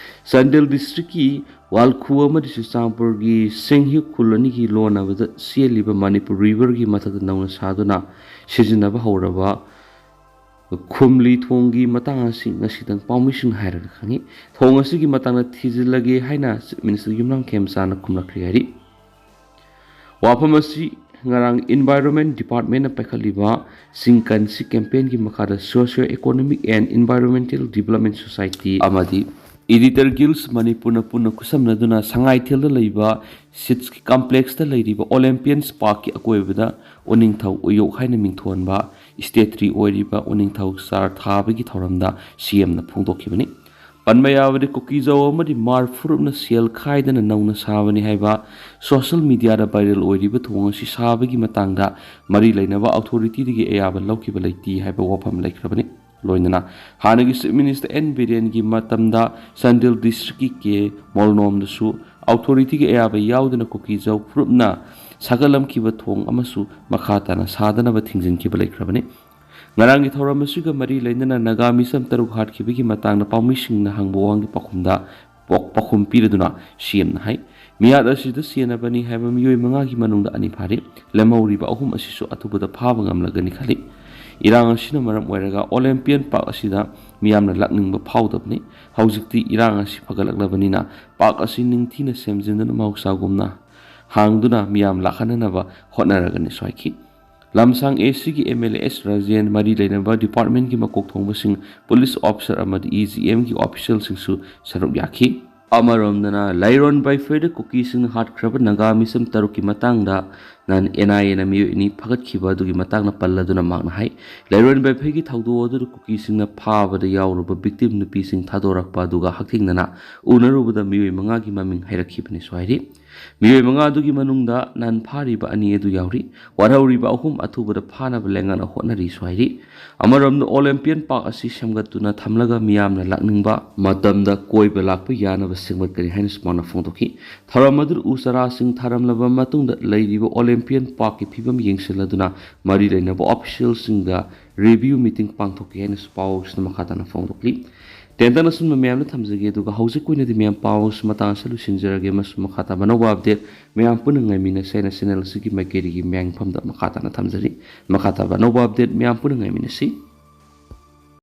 ꯆꯥꯟꯗꯦꯜ ꯗꯤꯁꯇ꯭ꯔꯤꯛꯀꯤ ꯋꯥꯜꯈꯨ ꯑꯃꯗꯤ ꯆꯨꯔꯆꯥꯟꯄꯨꯔꯒꯤ ꯁꯤꯡꯍꯤ ꯈꯨꯜ ꯑꯅꯤꯒꯤ ꯂꯣꯟꯅꯕꯗ ꯆꯦꯜꯂꯤꯕ ꯃꯅꯤꯄꯨꯔ ꯔꯤꯚꯔꯒꯤ ꯃꯊꯛꯇ ꯅꯧꯅ ꯁꯥꯗꯨꯅ ꯁꯤꯖꯤꯟꯅꯕ ꯍꯧꯔꯕ ꯈꯨꯝꯂꯤ ꯊꯣꯡꯒꯤ ꯃꯇꯥꯡ ꯑꯁꯤ ꯉꯁꯤꯗꯪ ꯄꯥꯎꯃꯤꯁꯤꯡ ꯍꯥꯏꯔꯒ ꯈꯪꯉꯤ꯫ ꯊꯣꯡ ꯑꯁꯤꯒꯤ ꯃꯇꯥꯡꯗ ꯊꯤꯖꯤꯜꯂꯒꯦ ꯍꯥꯏꯅ ꯆꯤꯐ ꯃꯤꯅꯤꯁꯇꯔ ꯌꯨꯝꯅꯥꯝ ꯈꯦꯝꯆꯥꯅ ꯈꯨꯝꯂꯛꯈ꯭ꯔꯦ ꯍꯥꯏꯔꯤ꯫ ꯋꯥꯐꯝ ꯑꯁꯤ ꯉꯔꯥꯡ ꯏꯟꯚꯥꯏꯔꯣꯟꯃꯦꯟ ꯗꯤꯄꯥꯔꯠꯃꯦꯟꯅ ꯄꯥꯏꯈꯠꯂꯤꯕ ꯆꯤꯡꯀꯟꯁꯤ ꯀꯦꯝꯄꯦꯟꯒꯤ ꯃꯈꯥꯗ Socio Economic and Environmental Development Society ꯑꯃꯗꯤ Editor Guilds ꯃꯅꯤꯄꯨꯔꯅ ꯄꯨꯟꯅ ꯈꯨꯠꯁꯝꯅꯗꯨꯅ ꯁꯉꯥꯏꯊꯦꯜꯗ ꯂꯩꯕ ꯁꯤꯠꯁꯀꯤ ꯀꯝꯄ꯭ꯂꯦꯛꯁꯇ ꯂꯩꯔꯤꯕ ꯑꯣꯂꯦꯝꯄꯤꯌꯟꯁ ꯄꯥꯔꯛꯀꯤ ꯑꯀꯣꯏꯕꯗ ꯎꯅꯤꯡꯊꯧ ꯎꯌꯣꯛ ꯍꯥꯏꯅ ꯃꯤꯡꯊꯣꯟꯕ ꯁ꯭ꯇꯦꯇ꯭ꯔꯤ ꯑꯣꯏꯔꯤꯕ ꯎꯅꯤꯡꯊꯧ ꯆꯥꯔ ꯊꯥꯕꯒꯤ ꯊꯧꯔꯝꯗ ꯁꯤꯑꯦꯝꯅ ꯐꯣꯡꯗꯣꯛꯈꯤꯕꯅꯤ꯫ ꯄꯟꯕ ꯌꯥꯕꯗꯤ ꯀꯨꯀꯤꯖꯥꯎ ꯑꯃꯗꯤ ꯃꯥꯔ ꯐꯨꯔꯨꯞꯅ ꯁꯦꯜ ꯈꯥꯏꯗꯅ ꯅꯧꯅ ꯁꯥꯕꯅꯤ ꯍꯥꯏꯕ ꯁꯣꯁꯤꯌꯦꯜ ꯃꯤꯗꯤꯌꯥꯗ ꯚꯥꯏꯔꯦꯜ ꯑꯣꯏꯔꯤꯕ ꯊꯣꯡ ꯑꯁꯤ ꯁꯥꯕꯒꯤ ꯃꯇꯥꯡꯗ ꯃꯔꯤ ꯂꯩꯅꯕ ꯑꯣꯊꯣꯔꯤꯇꯤꯗꯒꯤ ꯑꯌꯥꯕ ꯂꯧꯈꯤꯕ ꯂꯩꯇꯦ ꯍꯥꯏꯕ ꯋꯥꯐꯝ ꯂꯩꯈ꯭ꯔꯕꯅꯤ꯫ ꯂꯣꯏꯅꯅ ꯍꯥꯟꯅꯒꯤ ꯆꯤꯐ ꯃꯤꯅꯤꯁꯇꯔ ꯑꯦꯟ ꯕꯤꯔꯦꯟꯒꯤ ꯃꯇꯝꯗ ꯆꯥꯟꯗꯦꯜ ꯗꯤꯁꯇ꯭ꯔꯤꯛꯀꯤ ꯀꯦ ꯃꯣꯜꯅꯣꯝꯗꯁꯨ ꯑꯣꯊꯣꯔꯤꯇꯤꯒꯤ ꯑꯌꯥꯕ ꯌꯥꯎꯗꯅ ꯀꯨꯀꯤꯖꯥꯎ ꯐꯨꯔꯨꯞꯅ ꯁꯥꯒꯠꯂꯝꯈꯤꯕ ꯊꯣꯡ ꯑꯃꯁꯨ ꯃꯈꯥ ꯇꯥꯅ ꯁꯥꯗꯅꯕ ꯊꯤꯡꯖꯤꯟꯈꯤꯕ ꯂꯩꯈ꯭ꯔꯕꯅꯤ꯫ ꯉꯔꯥꯡꯒꯤ ꯊꯧꯔꯝ ꯑꯁꯤꯒ ꯃꯔꯤ ꯂꯩꯅꯅ ꯅꯥꯒꯥ ꯃꯤꯆꯝ ꯇꯔꯨꯛ ꯍꯥꯠꯈꯤꯕꯒꯤ ꯃꯇꯥꯡꯗ ꯄꯥꯎꯃꯤꯁꯤꯡꯅ ꯍꯪꯕ ꯋꯥꯍꯪꯒꯤ ꯄꯥꯎꯈꯨꯝꯗ ꯄꯥꯎ-, ꯄꯥꯎꯈꯨꯝ ꯄꯤꯔꯗꯨꯅ ꯁꯤꯑꯦꯝꯅ ꯍꯥꯏ, ꯃꯤꯍꯥꯠ ꯑꯁꯤꯗ ꯆꯦꯟꯅꯕꯅꯤ ꯍꯥꯏꯕ ꯃꯤꯑꯣꯏ ꯃꯉꯥꯒꯤ ꯃꯅꯨꯡꯗ ꯑꯅꯤ ꯐꯥꯔꯦ꯫ ꯂꯦꯝꯍꯧꯔꯤꯕ ꯑꯍꯨꯝ ꯑꯁꯤꯁꯨ ꯑꯊꯨꯕꯗ ꯐꯥꯕ ꯉꯝꯂꯒꯅꯤ ꯈꯜꯂꯤ꯫ ꯏꯔꯥꯡ ꯑꯁꯤꯅ ꯃꯔꯝ ꯑꯣꯏꯔꯒ ꯑꯣꯂꯦꯝꯄꯤꯌꯟ ꯄꯥꯔꯛ ꯑꯁꯤꯗ ꯃꯤꯌꯥꯝꯅ ꯂꯥꯛꯅꯤꯡꯕ ꯐꯥꯎꯗꯕꯅꯤ꯫ ꯍꯧꯖꯤꯛꯇꯤ ꯏꯔꯥꯡ ꯑꯁꯤ ꯐꯒꯠꯂꯛꯂꯕꯅꯤꯅ ꯄꯥꯔꯛ ꯑꯁꯤ ꯅꯤꯡꯊꯤꯅ ꯁꯦꯝꯖꯤꯟꯗꯨꯅ ꯃꯍꯧꯁꯥꯒꯨꯝꯅ ꯍꯥꯡꯗꯨꯅ ꯃꯤꯌꯥꯝ ꯂꯥꯛꯍꯟꯅꯅꯕ ꯍꯣꯠꯅꯔꯒꯅꯤ ꯍꯥꯏꯈꯤ꯫ ꯂꯝꯁꯥꯡ ꯑꯦ ꯁꯤꯒꯤ M L A S Rajen, ꯃꯔꯤ ꯂꯩꯅꯕ ꯗꯤꯄꯥꯔꯠꯃꯦꯟꯒꯤ ꯃꯀꯣꯛ ꯊꯣꯡꯕꯁꯤꯡ, ꯄꯨꯂꯤꯁ ꯑꯣꯐꯤꯁꯥꯔ ꯑꯃꯗꯤ ꯏ ꯖꯤ ꯑꯦꯝꯒꯤ ꯑꯣꯐꯤꯁꯤꯌꯦꯜꯁꯤꯡꯁꯨ ꯁꯔꯨꯛ ꯌꯥꯈꯤ꯫ ꯑꯃꯔꯣꯝꯗꯅ, ꯂꯥꯏꯔꯣꯟ ꯕꯥꯏꯐꯩꯗ ꯀꯨꯀꯤꯁꯤꯡꯅ ꯍꯥꯠꯈ꯭ꯔꯕ ꯅꯥꯒꯥ ꯃꯤꯆꯝ ꯇꯔꯨꯛꯀꯤ ꯃꯇꯥꯡꯗ ꯅꯍꯥꯟ ꯑꯦꯟ ꯑꯥꯏ ꯑꯦꯅ ꯃꯤꯑꯣꯏ ꯑꯅꯤ ꯐꯒꯠꯈꯤꯕ ꯑꯗꯨꯒꯤ ꯃꯇꯥꯡꯗ ꯄꯜꯂꯗꯨꯅ ꯃꯍꯥꯛꯅ ꯍꯥꯏ, ꯂꯥꯏꯔꯣꯟ ꯕꯥꯏꯐꯩꯒꯤ ꯊꯧꯗꯣꯛ ꯑꯗꯨꯗ ꯀꯨꯀꯤꯁꯤꯡꯅ ꯐꯥꯕꯗ ꯌꯥꯎꯔꯨꯕ ꯚꯤꯛꯇꯤꯝ ꯅꯨꯄꯤꯁꯤꯡ ꯊꯥꯗꯣꯔꯛꯄ ꯑꯗꯨꯒ ꯍꯛꯊꯦꯡꯅꯅ ꯎꯅꯔꯨꯕꯗ ꯃꯤꯑꯣꯏ ꯃꯉꯥꯒꯤ ꯃꯃꯤꯡ ꯍꯥꯏꯔꯛꯈꯤꯕꯅꯤꯁꯨ ꯍꯥꯏꯔꯤ꯫ ꯃꯤꯑꯣꯏ ꯃꯉꯥ ꯑꯗꯨꯒꯤ ꯃꯅꯨꯡꯗ ꯅꯟ ꯐꯥꯔꯤꯕ ꯑꯅꯤ ꯑꯗꯨ ꯌꯥꯎꯔꯤ꯫ ꯋꯥꯔꯍꯧꯔꯤꯕ ꯑꯍꯨꯝ ꯑꯊꯨꯕꯗ ꯐꯥꯅꯕ ꯂꯩꯉꯥꯛꯅ ꯍꯣꯠꯅꯔꯤꯁꯨ ꯍꯥꯏꯔꯤ꯫ ꯑꯃꯔꯣꯝꯗ, ꯑꯣꯂꯦꯝꯄꯤꯌꯟ ꯄꯥꯔꯛ ꯑꯁꯤ ꯁꯦꯝꯒꯠꯇꯨꯅ ꯊꯝꯂꯒ ꯃꯤꯌꯥꯝꯅ ꯂꯥꯛꯅꯤꯡꯕ ꯃꯇꯝꯗ ꯀꯣꯏꯕ ꯂꯥꯛꯄ ꯌꯥꯅꯕ ꯁꯦꯝꯒꯠꯀꯅꯤ ꯍꯥꯏꯅꯁꯨ ꯃꯥꯅ ꯐꯣꯡꯗꯣꯛꯈꯤ꯫ ꯊꯧꯔꯝ ꯑꯗꯨꯗ ꯎ ꯆꯥꯔꯥꯁꯤꯡ ꯊꯥꯔꯝꯂꯕ ꯃꯇꯨꯡꯗ ꯂꯩꯔꯤꯕ ꯑꯣꯂꯦꯝꯄꯤꯌꯟ ꯄꯥꯔꯛꯀꯤ ꯐꯤꯕꯝ ꯌꯦꯡꯁꯤꯜꯂꯗꯨꯅ ꯃꯔꯤ ꯂꯩꯅꯕ ꯑꯣꯐꯤꯁꯤꯌꯦꯜꯁꯤꯡꯒ ꯔꯤꯚꯤꯌꯨ ꯃꯤꯇꯤꯡ ꯄꯥꯡꯊꯣꯛꯀꯦ ꯍꯥꯏꯅꯁꯨ ꯄꯥꯎꯁꯤꯅ ꯃꯈꯥ ꯇꯥꯅ ꯐꯣꯡꯗꯣꯛꯂꯤ꯫ ꯇꯦꯟꯇꯟ ꯑꯁꯨꯝꯅ ꯃꯌꯥꯝꯗ ꯊꯝꯖꯒꯦ, ꯑꯗꯨꯒ ꯍꯧꯖꯤꯛꯀꯤ ꯑꯣꯏꯅꯗꯤ ꯃꯌꯥꯝ ꯄꯥꯎ ꯑꯁꯤ ꯃꯇꯥꯡ ꯑꯁꯤꯗ ꯂꯣꯏꯁꯤꯟꯖꯔꯒꯦ, ꯑꯃꯁꯨꯡ ꯃꯈꯥ ꯇꯥꯕ ꯑꯅꯧꯕ ꯑꯞꯗꯦꯠ ꯃꯌꯥꯝ ꯄꯨꯟꯅ ꯉꯥꯏꯃꯤꯟꯅꯁꯦ ꯍꯥꯏꯅ ꯆꯦꯅꯦꯜ ꯑꯁꯤꯒꯤ ꯃꯥꯏꯀꯩꯗꯒꯤ ꯃꯌꯥꯝꯒꯤ ꯃꯐꯝꯗ ꯃꯈꯥ ꯇꯥꯅ ꯊꯝꯖꯔꯤ꯫ ꯃꯈꯥ ꯇꯥꯕ ꯑꯅꯧꯕ ꯑꯞꯗꯦꯠ ꯃꯌꯥꯝ ꯄꯨꯟꯅ ꯉꯥꯏꯃꯤꯟꯅꯁꯤ꯫